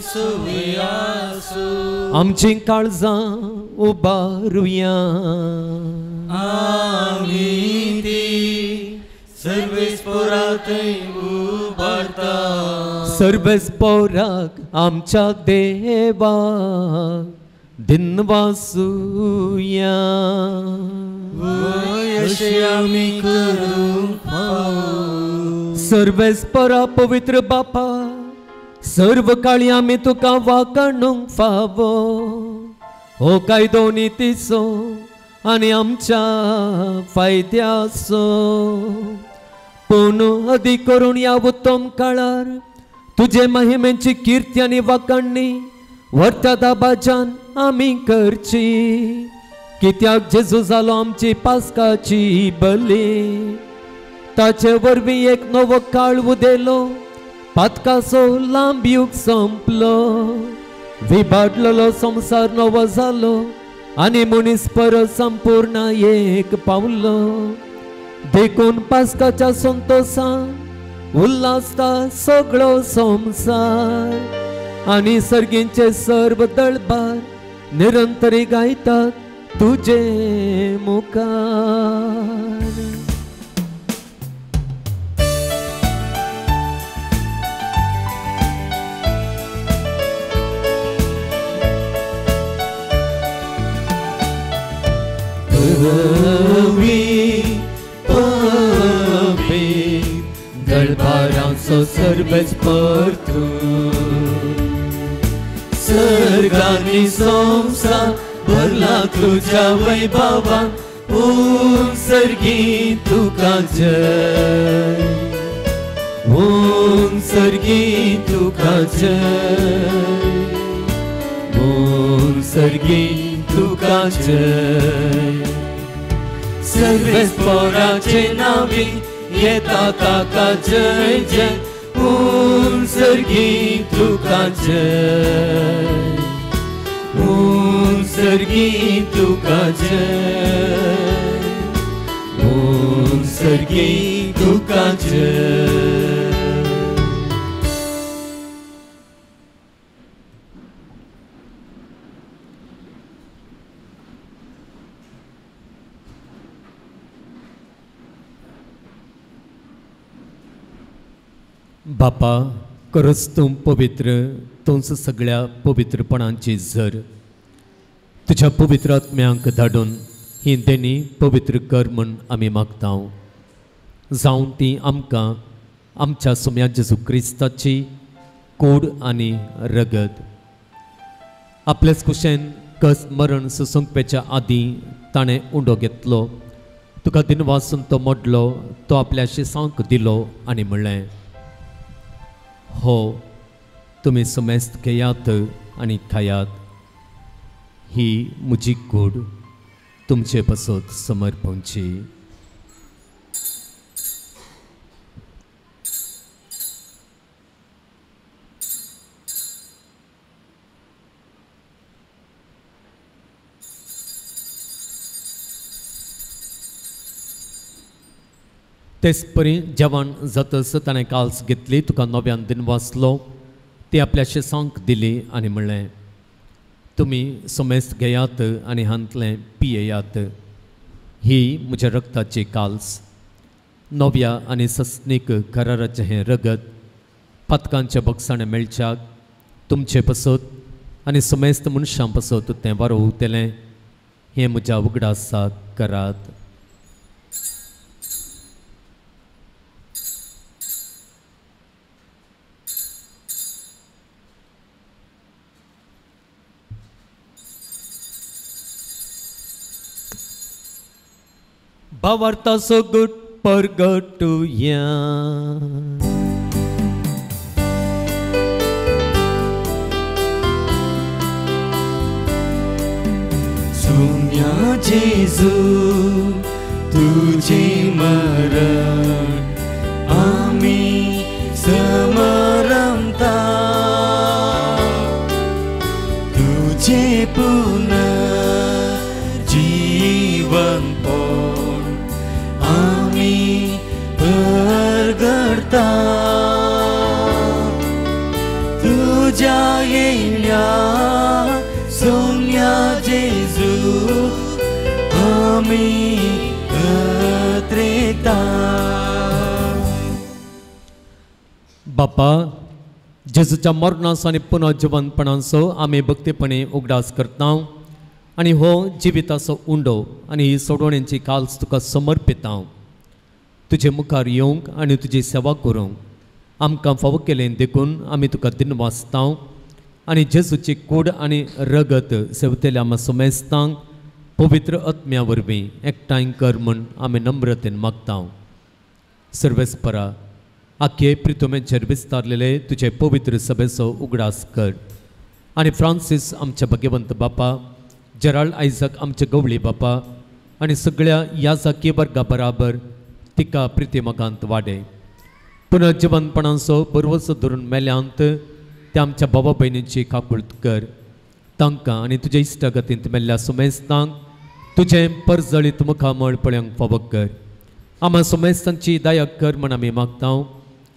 सोवे आसूं. आमचीं काळजां उबारुया. आमी ती सर्वेस्परा थंय उबारता. सर्वेस्पराक आमच्या देवाक दिनवासुया. अशें आमी करूंक फावो. सर्वेस्परा पवित्र बापा, सर्व काळी आमी तुका वाकाणूंक फावो. हो कायदो नितीचो आनी आमच्या फायद्याचो. पूण अदीक करून ह्या उत्तम काळार तुजे महिमेची किर्ती आनी वाकाणणी व्हरत्या दाबाच्यान आमी करची. कित्याक जेजू जालो आमची पास्काची बली, ताचे वरवीं एक नवो काळ उदेलो, पातकाचो लांब युग संपलो, विबाडलेलो संवसार नवो जालो आनी मनीस परत संपूर्ण एक पावलो. देखून पास्काच्या संतोसान उल्हासता सगळो संवसार आनी सर्गींचे सर्व दळबार निरंतरी गायतात तुजे मुखार. पवी पवी दळबारांचो सर्वेस्पर तूं, सर्गांनी संवसार भरला तुज्या वैभवान. ओम सर्गी तुका जय, ओम सर्गी तुका जय, ओम सर्गी तुका जय. सर्वेस्पराचे नावी येता ताका जय जय. ओम सर्गी तुका जय, ओम सर्गी तुका जय, ओम सर्गी तुका जय. बापा, खरोच तूं पवित्र, तूंच सगळ्या पवित्रपणांची झर. तुज्या पवित्र आत्म्यांक धाडून ही देणी पवित्र कर म्हूण आमी मागता. जावं ती आमकां आमच्या सोम्या जेजू क्रिस्ताची कूड आनी रगत. आपल्याच कुशेन कस मरण सोंपपेच्या आदीं ताणें उंडो घेतलो, तुका दिनवासून तो मोडलो, तो आपल्या शिसांक दिलो आनी म्हणलें, हो तुमी समेस्त घेयात आनी खायात, ही म्हजी कूड तुमचे पासत समर्पणची. तेच परी जेवण जातच ताणें काल्स घेतली, तुका नव्यान दिन वाचलो, ती आपल्या शेसांक दिली आनी म्हणलें, तुमी समेस्त घेयात आनी हांतलें पियेयात, ही म्हज्या रक्ताची काल्स, नव्या आनी सस्नीक कराराचें हें रगत पातकांच्या बक्षाणें मेळच्याक तुमचे पसत आनी समेस्त मनशां पसत तें बरोवतलें, हें म्हज्या उगडासाक करात. भावार्थाचो गुट परगटुया. सुम्या जेजू तुझे मरण आमी समरमता, तुझे पुनर्जीवन पण आमी परगडता, तुझ्या येण्या सोम्या जेजू आमी अत्रेता. बापा, जेजूच्या मरणाचो आनी पुनर्जिवंतपणाचो आमी भक्तीपणे उगडास करता आनी हो जिविताचो उंडो आनी ही सोडवणेची काल्स तुका समर्पिता. तुजे मुखार येवंक आनी तुजी सेवा करूंक आमकां फावो केलें देखून आमी तुका दिनवासता आनी जेजूची कूड आनी रगत सेवतेल्या आमकां समेस्तांक पवित्र आत्म्या वरवीं एकठांय कर म्हूण आमी नम्रतेन मागता. सर्वेस्परा, आख्खे प्रितुमेचेर विस्तारलेले तुजे पवित्र सभेचो उगडास कर आनी फ्रांसीस आमच्या भगवंत बापा, जेराल्ड आयजक आमचे गवळी बापा आनी सगळ्या याजकी वर्गा बराबर तिका प्रितिमगांत वाडे. पुनर्जिवंतपणाचो बरवसो धरून मेल्यांत त्या आमच्या बाबा भयणींची काकूळत कर. तांकां आनी तुज्या इश्टागतींत मेल्ल्या सुमेस्तांक तुजें परजळीत मुखामळ पळोवंक फावो कर. आमा सुमेस्तांची दया कर म्हण आमी मागता.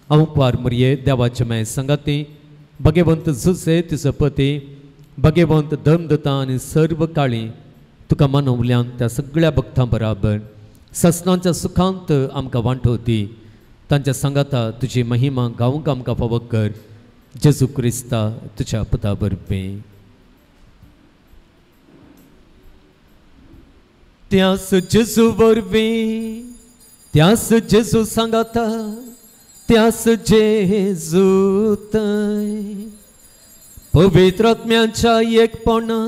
आंवपार मुरये देवाचे माय सांगाती भगवंत जुसे तुजो पती भगवंत धर्मदता आनी सर्व काळी तुका मानवल्यान त्या सगळ्या भक्तां बराबर ससनांच्या सुखांत आमकां वांटोवती तांच्या सांगाता तुजी महिमा गावंक आमकां फावो कर. जेजू क्रिस्ता तुज्या पुता वरवीं. त्यास जेजू वरवीं, त्यास जेजू सांगाता, त्यास जेजू थंय पवित्र आत्म्याच्या एकपणा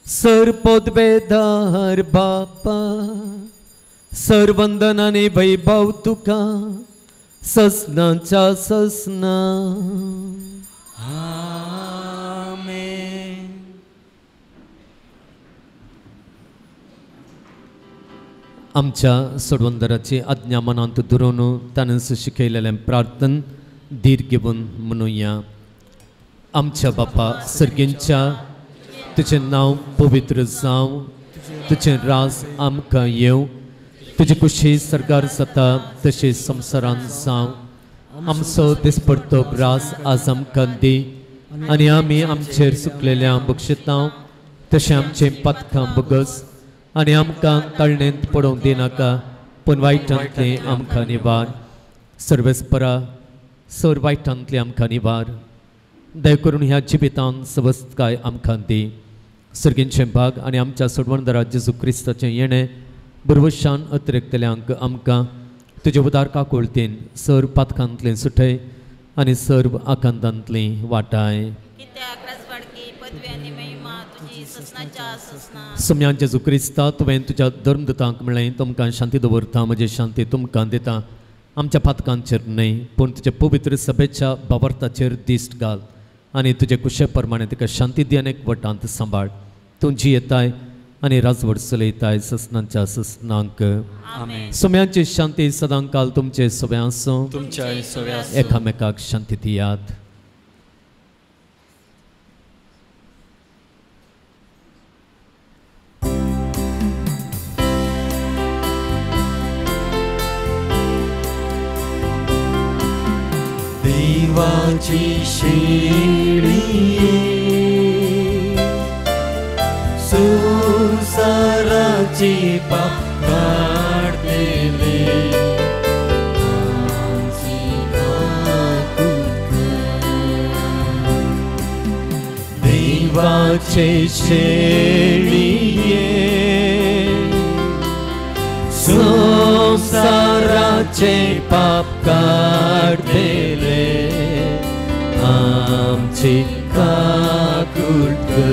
सर पदवेदार बापा, सर वंदन आनी वैभव तुका ससनाच्या ससना. आमेन. आमच्या सोडवंदराची आज्ञा मनांत धरून ताणें शिकयलेलें प्रार्थन धीर घेवन म्हणुया. आमच्या बापा सर्गींच्या, तुजें नांव पवित्र जावं, तुजें राज आमकां येवं, तुजी कुशी सरकार जाता तशी संवसारांत जावं. आमचो दिसपडतो ग्रास आज आमकां दी आनी आमी आमचेर सुकलेल्या बक्षिता तशें आमचें पातकां बगस आनी आमकां तळणेंत पडोवंक दिनाका, पूण वायटांतलें आमकां निवार. सर्वेस्परा, सर वायटांतलें आमकां निवार. दया करून ह्या जिवितांत सवस्तकाय आमकां दी. सर्गींचें भाग आनी आमच्या सोडवणदारा जेजू क्रिस्ताचें येणें बरवशान अतिरिक्तल्यांक आमकां तुजे उदार काकुळतीन सर्व पातकांतलें सुटय आनी सर्व आकांतांतलीं वाटाय. सम्यान जेजू क्रिस्ता, तुवें तुज्या धर्मदूतांक म्हणलें, तुमकां शांती दवरता, म्हजी शांती तुमकां दिता. आमच्या पातकांचेर न्हय पूण तुज्या पवित्र सभेच्या बाबर्ताचेर दिश्ट घाल आनी तुजे कुशे प्रमाणे तुका शांती दी आनी एकवटांत सांबाळ. तूं जियेताय आनी राजवट चलयताय ससनांच्या ससनांक. सोम्यांची शांती सदांकाल तुमचे सगळे आसूं. एकामेकाक शांती दियात. देवाची शेळये संसाराची पाप काडटले आमची काकूट कर. देवाचे शेळये संसाराचे पाप काडटले आमची काकूट कर.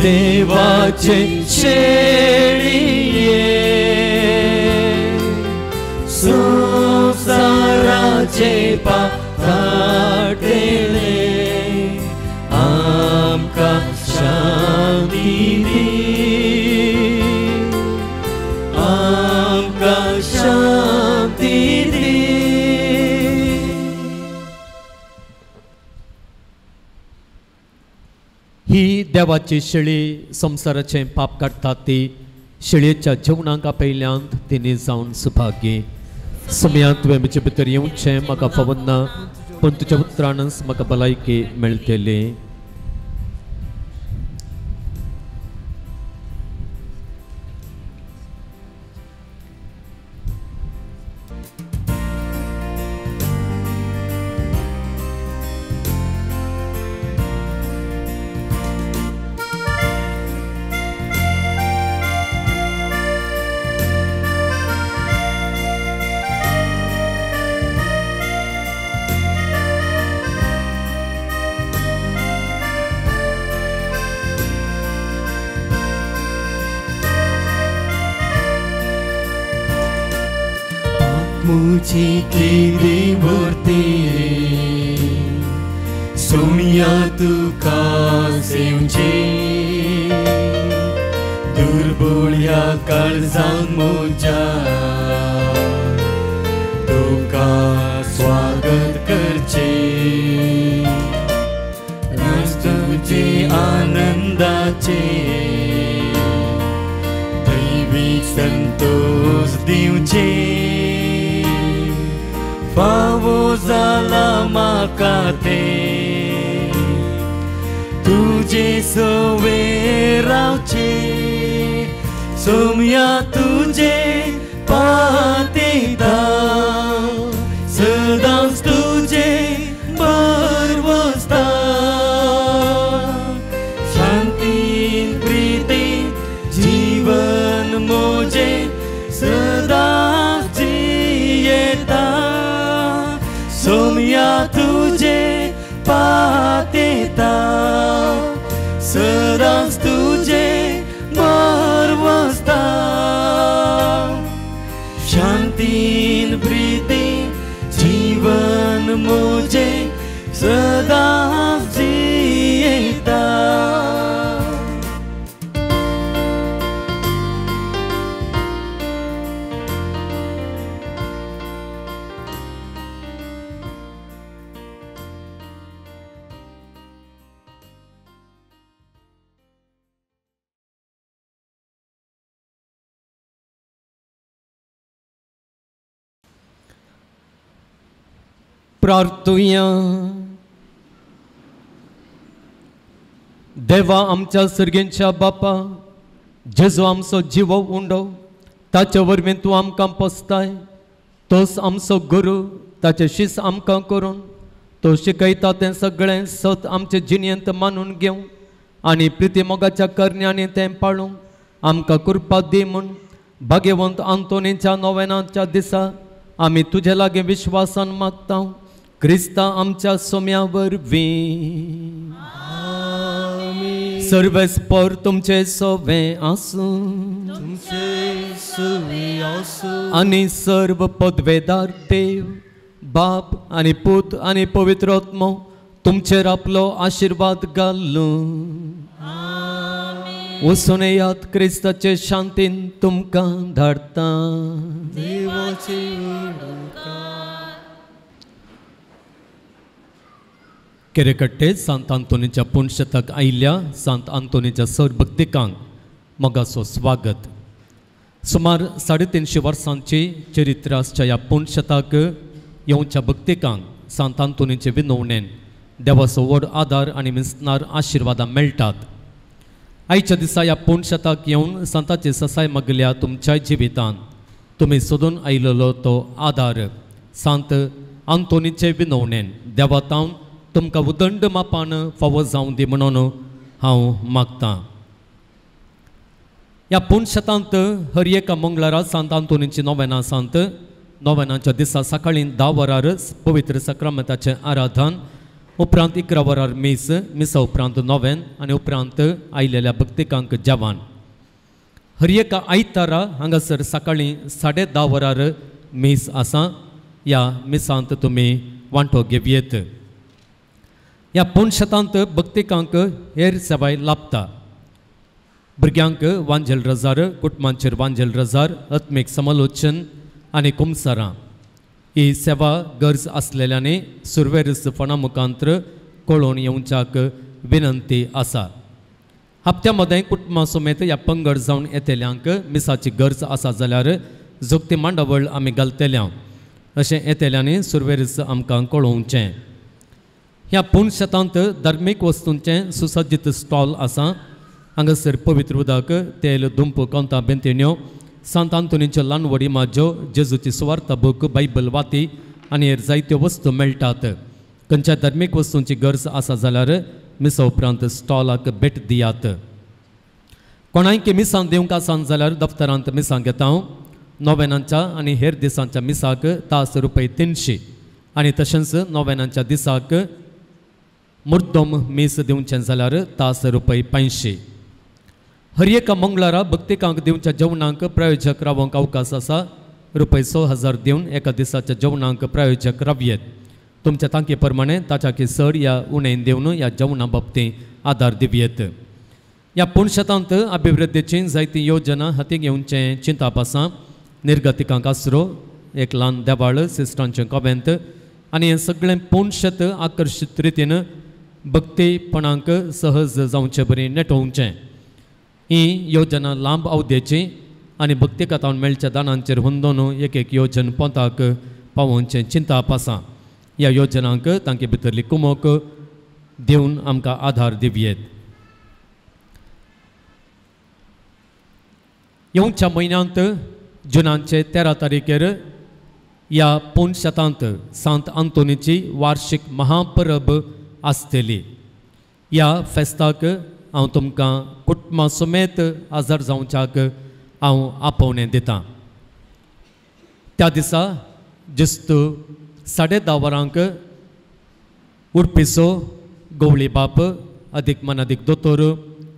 देवाचे शेळये संसाराचे पाप काडटले आमकां शांती दी, आमकां शांती दी. ही देवाची शेळी संवसाराचें पाप काडटा ती शेळयेच्या जेवणाक आपयल्यान तिणी जावन सुभागी. सुमया तुवें म्हजे भितर येवचें म्हाका फावना, पूण तुज्या उतरानच म्हाका भलायकी मेळटली. मुझी केरी मूर्ती सोम्या तुका सेवचे दुर्बोळ्या काळजान म्हज्या तुका स्वागत करचे तुझे आनंदाचे दैवीक संतोष दिवचे फावो जाला म्हाका ते तुजे सवे रावचे सोम्या तुजे पातेता सदांच तुजे बरवसता शांतीन प्रितीन जीवन मोजे सदांच जियेता सोम्या तुजे पातेता सदांच तुजे बरवसता शांतीन प्रितीन जीवन मोजे सदांच जियेता. प्रार्थुया. देवा आमच्या सर्गेंच्या बापा, जेजू आमचो जिवो उंडो ताचे वरवीं तूं आमकां पोसताय, तोच आमचो गुरू, ताचे शीस आमकां करून तो शिकयता तें सगळें सत आमचे जिणेंत मानून घेवं आनी प्रिती मोगाच्या करण्यांनी तें पाळूंक आमकां कृपा दी म्हूण भाग्यवंत आंतोनीच्या नोवेनाच्या दिसा आमी तुजे लागीं विश्वासान मागता, क्रिस्ता आमच्या सोम्या वरवीं. सर्वेस्पर तुमचे सोवे आसूं आनी सर्व पदवेदार देव बाप आनी पूत आनी पवित्र आत्मो तुमचेर आपलो आशिर्वाद घालूं. वचून येयात, क्रिस्ताचे शांतीन तुमकां धाडटा. केरेकट्टे सांत आंतोनीच्या पुणशताक आयिल्ल्या सांत आंतोनीच्या सर भक्तिकांक मोगाचो स्वागत. सुमार 350 वर्सांची चरित्र आसच्या ह्या पुणशताक येवच्या भक्तिकांक सांत आंतोनीचे विनवणेन देवाचो व्हड आदार आनी मिसनार आशिर्वादां मेळटात. आयच्या दिसा ह्या पुणशेताक येवन सांताची ससाय मागल्या तुमच्या जिवितांत तुमी सोदून आयिल्लो तो आदार सांत आंतोनीचे विनवणेन देवातावन तुमकां उदंड मापान फावो जावं दी म्हणून हांव मागतां. ह्या पुणशेतांत हर एका मंगळारा सांत आंतोनीची नोवेनां सांत नोवेनाच्या दिसा सकाळीं 10 वरार पवित्र सक्रमेंताचें आराधन, उपरांत 11 वरार मीस, मिसा उपरांत नोवेन आनी उपरांत आयिल्ल्या भक्तिकांक जेवण. हर एका आयतारा हांगासर सकाळीं 10:30 वरार मीस आसा. ह्या मिसांत तुमी वांटो घेवयेत. ह्या पुणशेतांत भक्तिकांक हेर सेवाय लाभता. भुरग्यांक वांजेल रजार, कुटुंबांचेर वांजेल रजार, आत्मीक समालोचन आनी कुमसारां ही सेवा गरज आसलेल्यांनी सुरवेरस फोना मुखांत्र कळोवन येवच्याक विनंती आसा. हप्त्या मदें कुटुंबां समेत ह्या पंगड जावन येतल्यांक मिसाची गरज आसा जाल्यार जोगती मांडावळ आमी घालतल्या अशें येतल्यांनी सुरवेरस आमकां कळोवचें. ह्या पुणशेतांत धार्मीक वस्तूंचें सुसज्जीत स्टॉल आसा. हांगासर पवित्र उदक, तेल, दुंप, कोंता, बेंतिण्यो, सांत आंतोनीच्यो ल्हान व्हड माज्यो, जेजूची सुवार्ता बूक, बायबल, वाती आनी हेर जायत्यो वस्तू मेळटात. खंयच्या धार्मीक वस्तूंची गरज आसा जाल्यार मिसा उपरांत स्टॉलाक भेट दियात. कोणायकी मिसां दिवंक आसान जाल्यार दफ्तरांत मिसां घेता. नोवेनांच्या आनी हेर दिसांच्या मिसाक तास रुपये 300 आनी तशेंच नोवेनांच्या दिसाक मुर्दम मीस दिवचें जाल्यार तास रुपये 500. हर एका मंगळारा भक्तिकांक दिवच्या जेवणांक प्रायोजक रावंक अवकाश आसा. रुपये 6000 दिवन एका दिसाच्या जेवणांक प्रायोजक रावयेत. तुमच्या तांकी प्रमाणे ताच्याकी चड या उणें दिवन ह्या जेवणा बाबतींत आदार दिवयेत. ह्या पुणशेतांत अभिवृद्धीची जायती योजना हाती घेवचें चिंताप आसा. निर्गतिकांक आसरो, एक ल्हान देवाळ, सिस्टांचें कॉवेंत आनी हें सगळें पुणशेत आकर्शीत रितीन भक्तीपणाक सहज जावचे बरी नेटोवचें. ही योजना लांब अवधेची आनी भक्तिकतावन मेळच्या दानांचेर हुंदोन एक एक योजन पोंताक पावोवचें चिंताप आसा. ह्या योजनांक तांचे भितरली कुमोक दिवन आमकां आधार दिवयेत. येवच्या म्हयन्यांत जुनाचे 13 तारखेर ह्या पुणशेतांत सांत आंतोनीची वार्षिक महापरब आसतली. ह्या फेस्ताक हांव तुमकां कुटुंबा समेत हजर जावच्याक हांव आपोवणें दितां. त्या दिसा जिस्त 10:30 वरांक उडपीचो गवळी बाप अदीक मनादीक दोतोर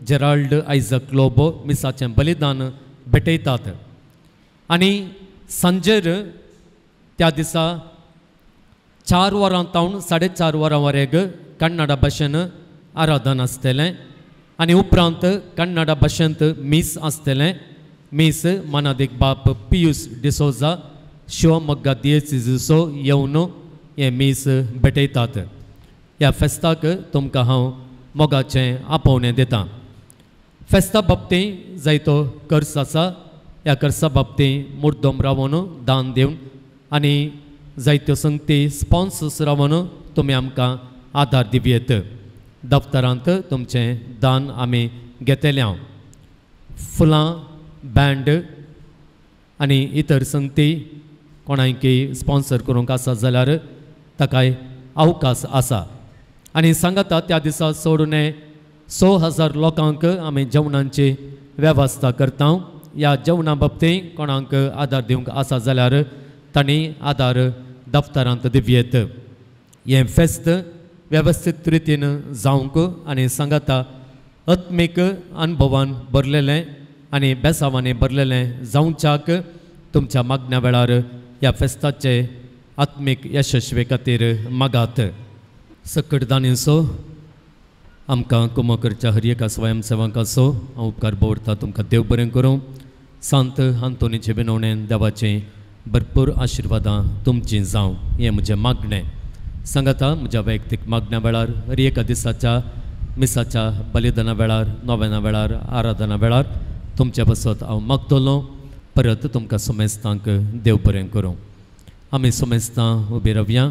जेराल्ड आयजक लोबो मिसाचें बलिदान भेटयतात आनी सांजेर त्या दिसा 4 वरां तावन 4:30 वरां वरेग कन्नडा भाशेन आराधन आसतलें आनी उपरांत कन्नडा भाशेंत मीस आसतलें. मीस मनादीक बाप पियूस डिसोजा शिवमोग्गा दियेसिजो येवन हें मीस भेटयतात. ह्या फेस्ताक तुमकां हांव मोगाचें आपोवणें दितां. फेस्ता बाबतींत जायतो खर्च आसा. ह्या खर्चा बाबतींत मुर्दम रावन दान दिवन आनी जायत्यो संगती स्पॉन्सर्स रावन तुमी आमकां आदार दिवयेत. दफ्तरांत तुमचें दान आमी घेतले. फुलां, बँड आनी इतर संगती कोणायकी स्पॉन्सर करूंक आसा जाल्यार ताकाय अवकाश आसा. आनी सांगाता त्या दिसा सोडून 6000 लोकांक आमी जेवणांची वेवस्था करता. ह्या जेवणा बाबतींत कोणाक आदार दिवंक आसा जाल्यार तांणी आदार दफ्तरांत दिवयेत. हें फेस्त वेवस्थीत रितीन जावंक आनी सांगाता आत्मीक अनुभवान भरलेलें आनी बेसावांनी भरलेलें जावच्याक तुमच्या मागण्या वेळार ह्या फेस्ताचे आत्मीक यशस्वी खातीर मागात. सकट दानीचो आमकां कुमो करच्या हर एका स्वयंसेवकाचो हांव उपकार दवरता. तुमकां देव बरें करूं. सांत आंतोनीचे विनवणेन देवाचें भरपूर आशिर्वादां तुमचीं जावं हें म्हजें मागणें. सांगाता म्हज्या वैयक्तीक मागण्या वेळार हर एका दिसाच्या मिसाच्या बलिदाना वेळार, नोवेना वेळार, आराधना वेळार तुमचे पासत हांव मागतलो. परत तुमकां समेस्तांक देव बरें करूं. आमी समेस्तां उबी रावया,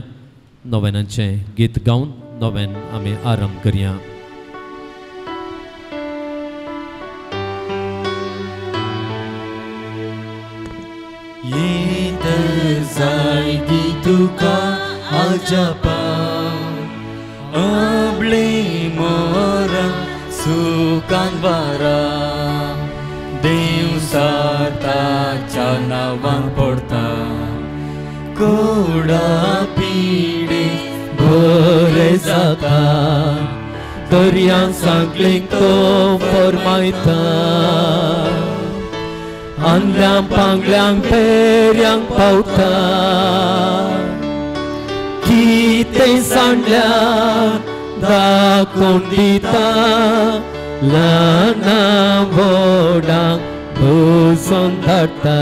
नोवेनाचें गीत गावन नोवेन आमी आरंभ करया. येत जायदी तुका आजापा अबले मोरा सुकान वारा देव साताच्या नांवान पडता कोडा पिडे बरे जाता दर्या सांगलीक तो फरमायता आंदल्यांक पांगल्यांक पेऱ्यांक पावता कितें सांडल्यार दाखोवन दिता ल्हाना व्हडांक बसोवन धाडटा.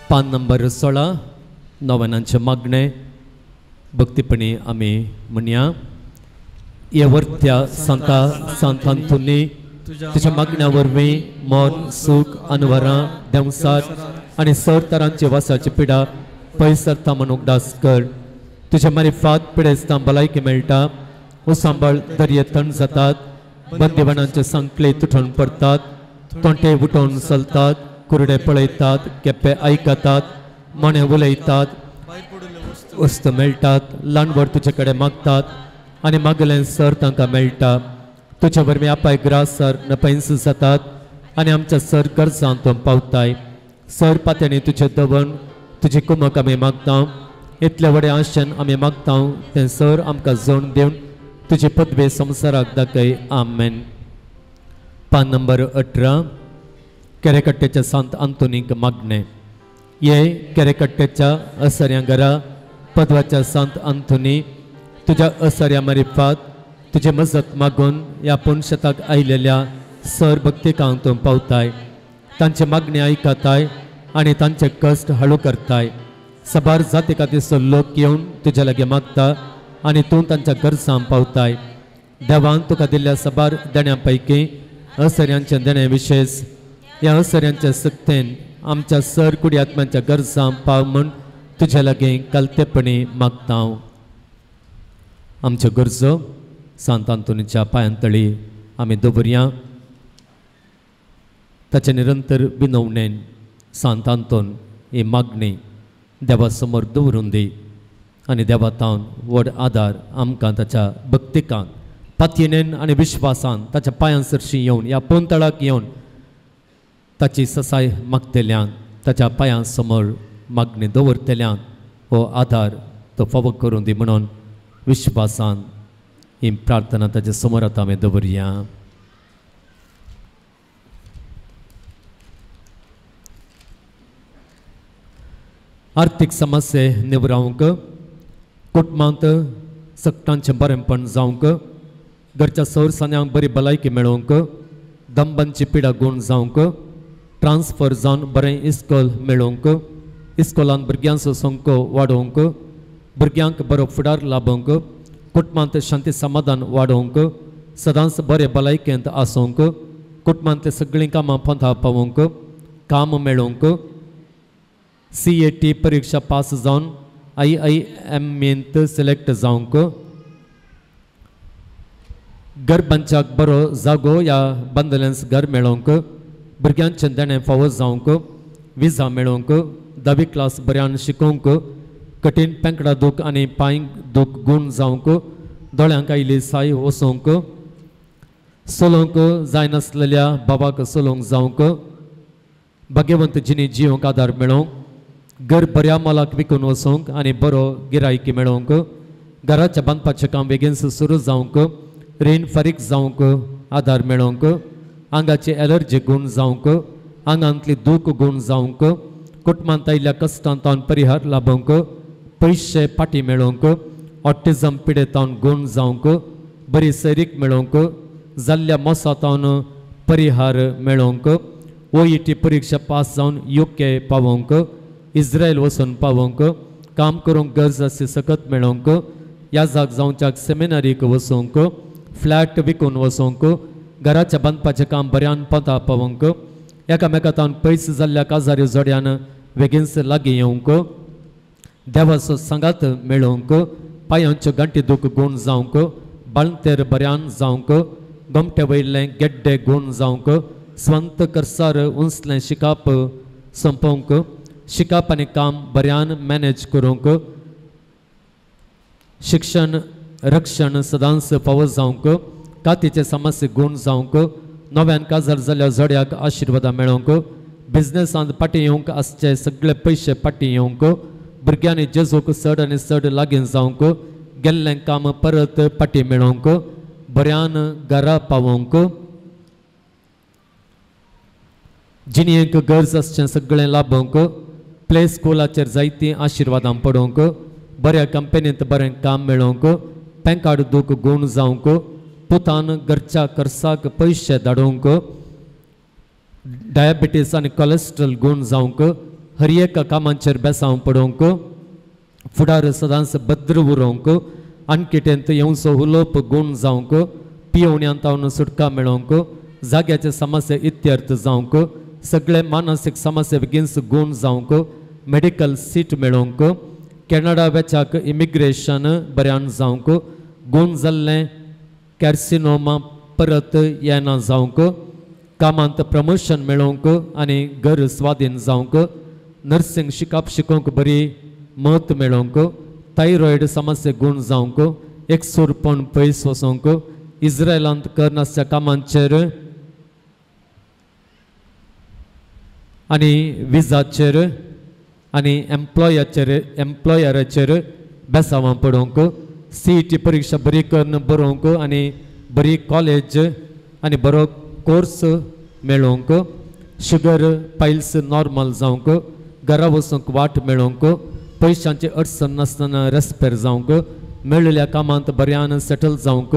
पान नंबर 16 नोवेनांचें मागणें भक्तीपणी आमी म्हणया. येवरत्या सांता सांत अंतोनी तुज्या मागण्या वरवीं मन सूख अनवरां देंवसार आनी सर तरांचे वासाची पिडा पयस सरता म्हूण उगडास कर. तुज्या मारिफात पिडेस्तां भलायकी मेळटा, उसांबळ दर्ये थंड जातात, बंदिवानांचे सांकले तुटून पडतात, तोंटे उठोवन चलतात, कुरडे पळयतात, केप्पे आयकतात, मोणे उलयतात, वस्तू मेळटात, ल्हान व्हड तुजे कडेन मागतात आनी मागलें सर तांकां मेळटा. तुजे वरवीं आपाय ग्रास सर नपैंस जातात आनी आमच्या सर गरजांत तूं पावताय. सर पात्यांनी तुजें दवण तुजी कुमक आमी मागता, इतले व्हडे आशेन आमी मागता तें सर आमकां जोड दिवन तुजी पदवी संवसाराक दाखय. आमेन. पान नंबर 18 केरेकट्ट्याच्या सांत अंतोनीक मागणें. ये केरेकट्ट्याच्या असऱ्या घरा पदवाच्या सांत अंतोनी तुज्या असऱ्या मारिफात तुजे मजत मागून ह्या पुनशताक आयिल्ल्या सर भक्तिकांक तूं पावताय, तांचे मागणी आयकताय आनी तांचे कश्ट हळू करताय. सबार जाती खातीरचो लोक येवन तुज्या लागीं मागता आनी तूं तांच्या गरजांक पावताय. देवान तुका दिल्ल्या सबार देण्यां पैकी असऱ्यांचें देणें विशेश ह्या असऱ्यांच्या सक्तेन आमच्या सर कुडी आत्म्यांच्या गरजांक पाव म्हूण तुज्या लागीं कालतेपणी मागता. आमच्यो गरजो सांत अंतोनीच्या पांयांतळी आमी दवरया. ताचे निरंतर विनवणेन सांत अंतोन ही मागणी देवा समोर दवरून दी आनी देवा तावन व्हड आदार आमकां ताच्या भक्तिकांक पातयेन आनी विश्वासान ताच्या पांयां सरशी येवन ह्या पोंतळाक येवन ताची ससाय मागतल्यांक ताच्या पांयां समोर मागणी दवरतल्यांक हो आदार तो फावो करून दी म्हणून विश्वासान ही प्रार्थना ताच्या समोर आतां आमी दवरया. आर्थीक समस्ये निवरावंक, कुटुंबांत सकटांचें बरेंपण जावंक, घरच्या सौरसान्यांक बरी भलायकी मेळोवंक, दंबांची पिडा गूण जावंक, ट्रान्सफर जावन बरें इस्कोल मेळोवंक, इस्कोलान भुरग्यांचो संको वाडोवंक, भुरग्यांक बरो फुडार लाबोवंक, कुटुंबांत शांती समाधान वाडोवंक, सदांच बरे भलायकेंत आसूंक, कुटुंबांतलीं सगळीं कामां पोंता पावोवंक, काम मेळोवंक, CAT परिक्षा पास जावन IIM select जावंक, गर्भांच्याक बरो जागो या बंदलेंस घर मेळोवंक, भुरग्यांचें देणें फावो जावंक, विजा मेळोवंक, धावी क्लास बऱ्यान शिकोवंक, कठीण पेंकडा दूख आनी पांय दूख गूण जावंक, दोळ्यांक आयिल्ली साय वसोवंक, चलोवंक जायनासलेल्या बाबाक चलोवंक जावंक, भाग्यवंत जिणी जिवंक आदार मेळोवंक, घर बऱ्या मोलाक विकून वचोवंक आनी बरो गिरायकी मेळोवंक, घराच्या बांदपाचें काम बेगीन सुरू जावंक, रीण फारीक जावंक आदार मेळोवंक, आंगाची एलर्जी गूण जावंक, आंगांतली दूख गूण जावंक, कुटुंबांत आयिल्ल्या कश्टांतावन परिहार लाबोवंक, पयशे फाटीं मेळोवंक, ऑटिझम पिडेतावन गूण जावंक, बरी सैरीक मेळोवंक, जाल्ल्या मोसातावन परिहार मेळोवंक, OET परिक्षा पास जावन UK पावोवंक, इस्रायल वचून पावोवंक, काम करूंक गरज आसली सकत मेळोवंक, याजाक जावच्याक सेमिनारीक वचोवंक, फ्लॅट विकून वचोवंक, घराच्या बांदपाचें काम बऱ्यान पोंता पावोवंक, एकामेकांतावन पयस जाल्ल्या काजारी जोड्यान वेगींच लागीं येवंक, देवाचो सांगात मेळोवंक, पांयांच्यो गांठी दूख गूण जावंक, बाळंतेर बऱ्यान जावंक, गोमटे वयले गेड्डे गूण जावंक, स्वंत करसार उंचलें शिकाप सोंपोवंक, शिकाप आनी काम बऱ्यान मॅनेज करूंक, शिक्षण रक्षण सदांच फावो जावंक, कातीचे समस्ये गूण जावंक, नव्यान काजार जाल्ल्या जोड्याक आशिर्वादां मेळोवंक, बिजनेसांत फाटीं येवंक आसचे सगळे पयशे फाटीं येवंक, भुरग्यांनी जेजूक चड आनी चड लागीं जावंक, गेल्लें काम परत फाटीं मेळोवंक, बऱ्यान घरा पावोवंक, जिणेक गरज आसचें सगळें लाभोवंक, प्ले स्कुलाचेर जायतीं आशिर्वादां पडोवंक, बऱ्या कंपनींत बरें काम मेळोवंक, पेंकाड दूख गूण जावंक, पुतान घरच्या खर्चाक पयशे धाडोवंक, डायबिटीस आनी कोलेस्ट्रॉल गूण जावंक, हर एका कामाचेर बेसांव पडोवंक, फुडार सदांच भद्र उरोवंक, आणकिटेंत येवचो उलोवप गूण जावंक, पियोवण्यांत तावन सुटका मेळोवंक, जाग्याचे समस्या इत्यर्थ जावंक, सगळे मानसीक समस्या बेगीनच गूण जावंक, मेडिकल सीट मेळोवंक, कॅनडा वेच्याक इमिग्रेशन बऱ्यान जावंक, गूण जाल्लें कॅर्सिनोमा परत येना जावंक, कामांत प्रमोशन मेळोवंक आनी घर स्वाधीन जावंक, नर्सिंग शिकप शिकोवंक बरी मत मेळोवंक, थायरॉयड समस्या गूण जावंक, एकसूरपण पयस वचोवंक, इस्रायलांत करनासच्या कामांचेर आनी विजाचेर आनी एम्प्लॉयराचेर बेसांवां पडोवंक, CET परिक्षा बरी करून बरोवंक आनी बरी कॉलेज आनी बरो कोर्स मेळोवंक, शुगर पायल्स नॉर्मल जावंक, घरा वचूंक वाट मेळोवंक, पयशांची अडचण नासतना रेस्पेर जावंक, मेळिल्ल्या कामांत बऱ्यान सेटल जावंक,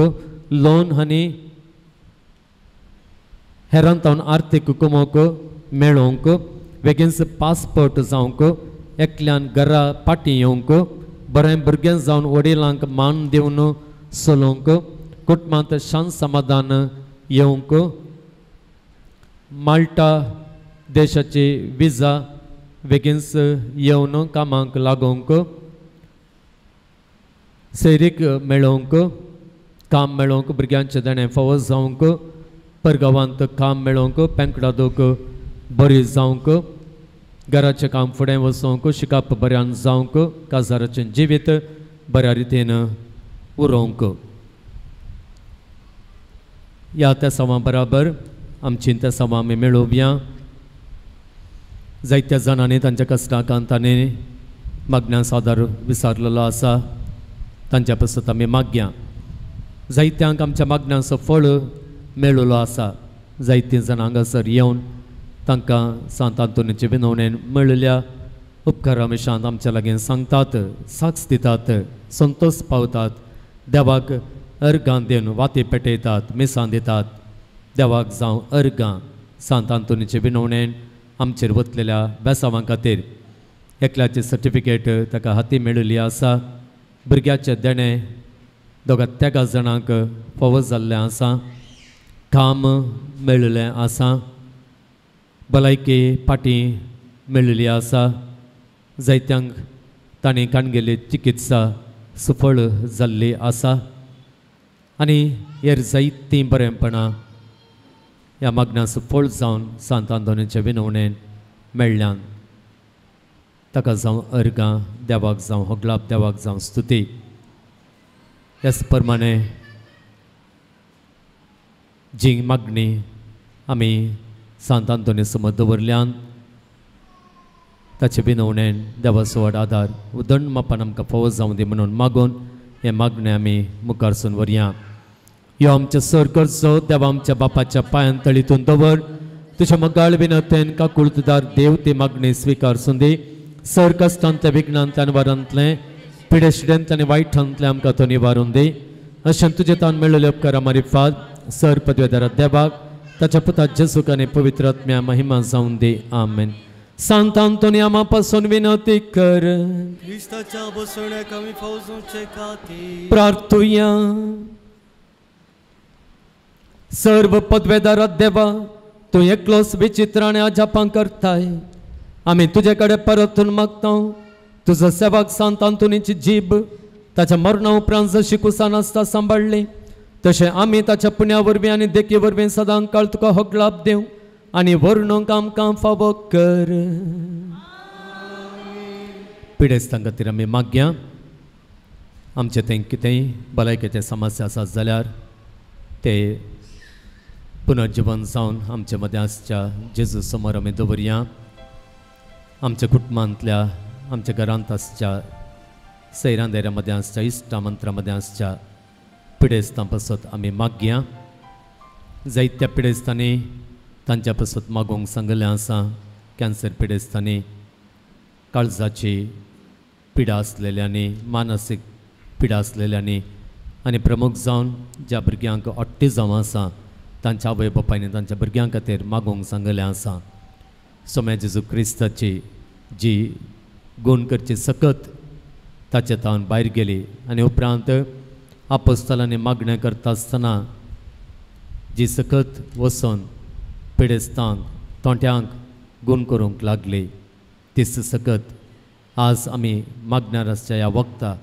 लोन आनी हेरांत आर्थीक कमोवंक मेळोवंक, बेगीनच पासपोर्ट जावंक, एकल्यान घरा फाटीं येवंक, बरें भुरगें जावन वडिलांक मान दिवन चलोवंक, कुटुंबांत शांत समाधान येवंक, माल्टा देशाची विजा बेगीनच येवन कामाक लागोवंक, सैरीक मेळोवंक, काम मेळोवंक, भुरग्यांचें देणें फावो जावंक, परगांवांत काम मेळोवंक, पेंकडा दूख बरी जावंक, घराचें काम फुडें वचोवंक, शिकप बऱ्यान जावंक, काजाराचें जिवीत बऱ्या रितीन उरोवंक. ह्या तेसांवां बराबर आमची तेसांवां आमी मेळोवया. जायत्या जाणांनी तांच्या कश्टाकांतांनी मागण्यांचो आदार विसारलेलो आसा, तांच्या पासत आमी मागया. जायत्यांक आमच्या मागण्यांचो फळ मेळिल्लो आसा. जायतीं जाणां हांगासर येवन तांकां सांत आंतोनीचे विनवणेन मेळिल्ल्या उपकारा विशांत आमच्या लागीं सांगतात, साक्ष दितात, संतोश पावतात, देवाक अर्गां दिवन वाती पेटयतात, मिसां दितात. देवाक जावं अर्गां सांत आंतोनीचे विनवणेन आमचेर वतलेल्या बेसांवां खातीर. एकल्याची सर्टिफिकेट ताका हाती मेळिल्ली आसा, भुरग्याचें देणें दोगा तेगा जाणांक फावो जाल्लें आसा, काम मेळिल्लें आसा, भलायकी फाटीं मेळिल्ली आसा, जायत्यांक तांणी काणगेल्ली चिकित्सा सुफळ जाल्ली आसा आनी हेर जायतीं बरेंपणां ह्या मागण्या सुफळ जावन सांत आंतोनीचे विनवणेन मेळ्ळ्यान. ताका जावं अर्गां, देवाक जावं होगलाप, देवाक जावं स्तुती. ह्याच प्रमाणे जी मागणी आमी सांत आंतोनी समज दवरल्यान ताचे विनवणेन देवाचो व्हड आदार उदंड मापान आमकां फावो जावं दी म्हणून मागून हें मागणें आमी मुखारसून व्हरया. यो आमच्या सर करचो देवा आमच्या बापाच्या पांयान तळीतून दवर, तुज्या मगाळ विनतेन काकुळतदार देव ती मागणी स्विकार सुंदी. सर कश्टांतल्या विघ्नांतल्यान वारांतलें पिडेशिडेंतल्यान आनी वायटांतलें आमकां तो निवारून दी. अशें तुजे तान मेळिल्ले उपकारा मारिफात सर पदवेदारा देवाक ताच्या पुता जेजूक आनी पवित्र आत्म्या महिमा जावन दी. आमेन. सांत आंतोनी आमा पासून विनवती कर. क्रिस्ताच्या बसवण्याक आमी फावजोवचे खातीर प्रार्थुया. सर्व पदवेदारा देवा, तूं एकलोच विचित्र आनी अजापां करताय. आमी तुजे कडेन परतून मागता, तुजो सेवक सांत आंतोनीची जीब ताच्या मरणा उपरांत जशी कुसां नासता सांबाळ्ळी तशें आमी ताच्या पुण्या वरवीं आनी देखी वरवीं सदां काळ तुका होगलाप दिवं आनी वर्णूंक आमकां फावो कर. पिडेस्तां खातीर आमी मागया. आमचें तें कितेंय भलायकेचें समस्या आसात जाल्यार ते पुनर्जिवन जावन आमचे मदें आसच्या जेजू समोर आमी दवरया. आमच्या कुटुंबांतल्या, आमच्या घरांत आसच्या, सैरां दायऱ्यां मदें आसच्या, इश्टा मंत्रां मदें आसच्या पिडेस्तां पासत आमी मागया. जायत्या पिडेस्तांनी तांच्या पासत मागूंक सांगलें आसा. कॅन्सर पिडेस्तांनी, काळजाची पिडा आसलेल्यांनी, मानसीक पिडा आसलेल्यांनी आनी प्रमुख जावन ज्या भुरग्यांक ऑटिजम आसा तांच्या आवय बापायनी तांच्या भुरग्यां खातीर मागूंक सांगलें आसा. सोम्या जेजू क्रिस्ताची जी गूण करची सकत ताचे तावन भायर गेली आनी उपरांत आपोस्तलांनी मागणें करता आसतना जी सकत वचून पिडेस्तांक, तोंट्यांक गूण करूंक लागली तीच सकत आज आमी मागणार आसच्या ह्या वखता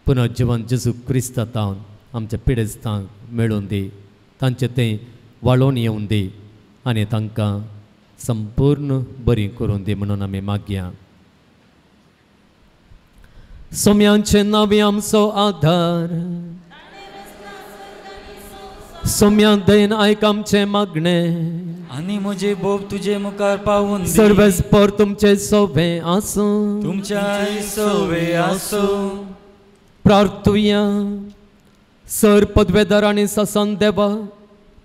पुनर्जिवन जेजू क्रिस्ता तावन आमच्या पिडेस्तांक मेळून दी, तांचें तें वाळोवन येवन दी आनी तांकां संपूर्ण बरी करून दी म्हणून आमी मागया. सोम्यांचे नांवे आमचो आधार, सोम्या दयेन आयक आमचें मागणें आनी म्हजे बोब तुजे मुखार पावून सर्वेस्पर तुमचे सोवे आसूं, तुमच्या सोवे आसूं. प्रार्थुया. सर पदवेदार आनी ससन देवा,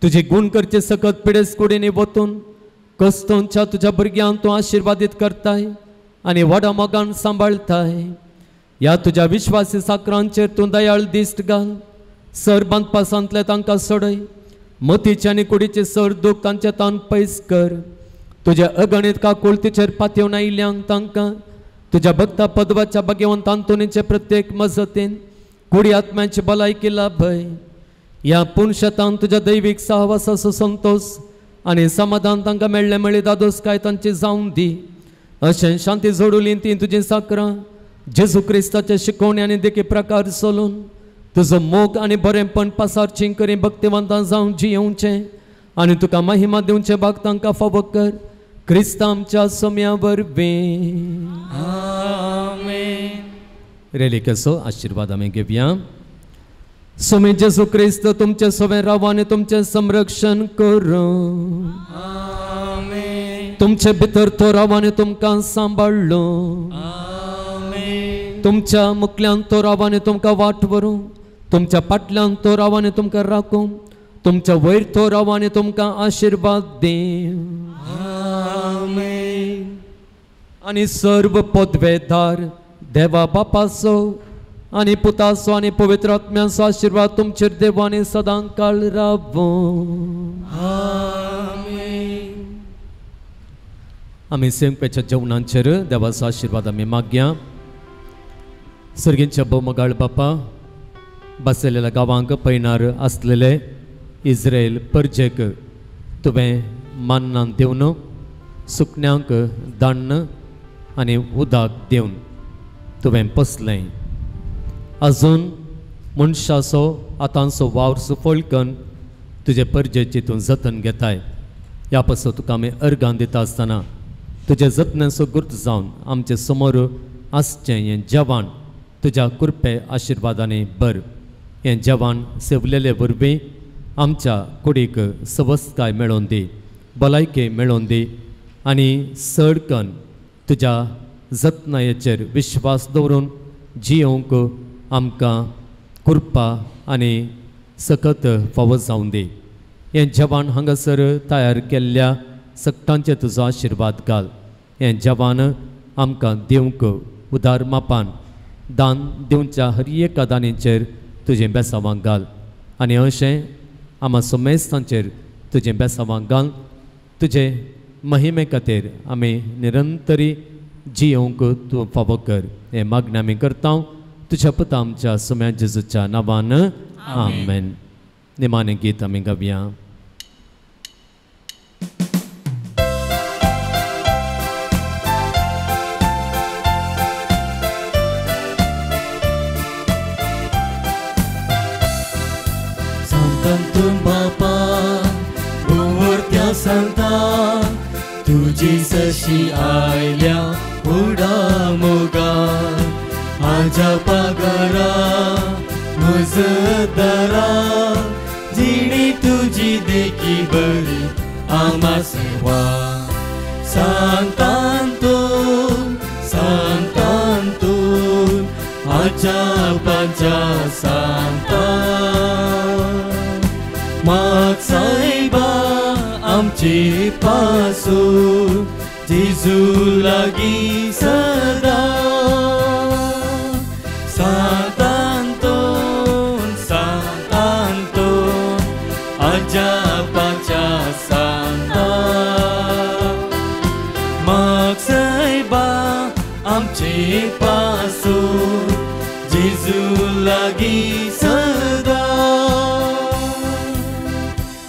तुजे गूण करचे सकत पिडेस कुडींनी वतून कस्तोंच्या तुज्या भुरग्यांक तूं आशिर्वादीत करताय आनी व्हडा मोगान सांबाळताय. ह्या तुज्या विश्वासी साकरांचेर तूं दयाळ दिश्ट घाल. सर बांदपासांतले तांकां सोडय, मतीचे आनी कुडीचे सर दूख तांचे तान पयस कर. तुज्या अगणीत काकुळतीचेर पातयेवन आयिल्ल्यांक तांकां तुज्या भक्ता पदवाच्या भाग्यवंत आंतोनीचे प्रत्येक मजतीन कुडी आत्म्याची भलायकी लाभय. ह्या पुनशतान तुज्या दैवीक सहवासाचो संतोश आनी समाधान तांकां मेळ्ळें मेळ्ळी दादोसकाय तांची जावन दी. अशें शांती जोडुली तीं तुजीं साकरां जेजू क्रिस्ताचे शिकवणी आनी देखी प्रकार चलून तुजो मोग आनी बरेंपण पासारचीं करी भक्तिवंतां जावन जियेवचें आनी तुका महिमा दिवचें भाग तांकां फावो कर. क्रिस्ता आमच्या सोम्या वरवीं. आमेन. रेलिकेचो आशिर्वाद आमी घेवया. सोमे जेजू क्रिस्त तुमचें सोवें राव आनी तुमचें संरक्षण करूं. आमेन. तुमचे भितर तो राव आनी तुमकां सांबाळ्ळो. आमेन. तुमच्या मुखल्यान तो राव आनी तुमकां वाट व्हरूं, तुमच्या फाटल्यान तो राव आनी तुमकां राखूं, तुमच्या वयर तो राव आनी तुमकां आशिर्वाद दीवं. आमेन. आनी सर्व पदवेदार देवा बापाचो आनी पुताचो आनी पवित्र आत्म्याचो आशिर्वाद तुमचेर देव आनी सदां काळ रावूं. आमेन. आमी सेंगपेच्या जेवणांचेर देवाचो आशिर्वाद आमी मागया. सर्गींच्या भोवमगाळ बापा, बसलेल्या गांवांक पयणार आसलेले इस्रायल परजेक तुवें मान्नान दिवन, सुकण्यांक दाण्ण आनी उदक दिवन तुवें पोसलें. अजून मनशाचो आतांचो वावर सुफळ कन्न तुजे परजेची तूं जतन घेताय. ह्या पासून तुका आमी अर्गां दिता आसतना तुजे जतनाचो गुर्त जावन आमचे समोर आसचें हें जेवण तुज्या कृपे आशिर्वादांनी बर. हें जेवण सेवलेले वरवीं आमच्या कुडीक सवस्तकाय मेळोवन दी, भलायकी मेळोवन दी आनी चड कन्न तुज्या जतनायेचेर विश्वास दवरून जियोवंक आमकां कृपा आनी सकत फावो जावन दी. हें जेवण हांगासर तयार केल्ल्या सगटांचेर तुजो आशिर्वाद घाल. हें जेवण आमकां दिवंक उदार मापान दान दिवच्या हर एका दानीचेर तुजें बेसांवांक घाल आनी अशें आमा सोमेस्तांचेर तुजें बेसांवांक घाल. तुजे महिमे खातीर आमी निरंतरी जियोवंक तूं फावो कर. हें मागणें आमी करता तुज्या पुता आमच्या सोम्या जेजूच्या नांवान. आमेन. निमाणें गीत आमी गावया. सांतांतून बापा भोंवरत्या सांता तुजी सशी आयल्या उडा मोगा आजा पागरा मुजदारा जिणी तुजी देखी बरी आमा सेवा सांतांतून सांतांतून आजा पाजा सांता माग सायबा आमचे पासून जेजू लागीं सदां सांतांतून सांतांतून आजा पाजा सांता माग सायबा आमचे पासून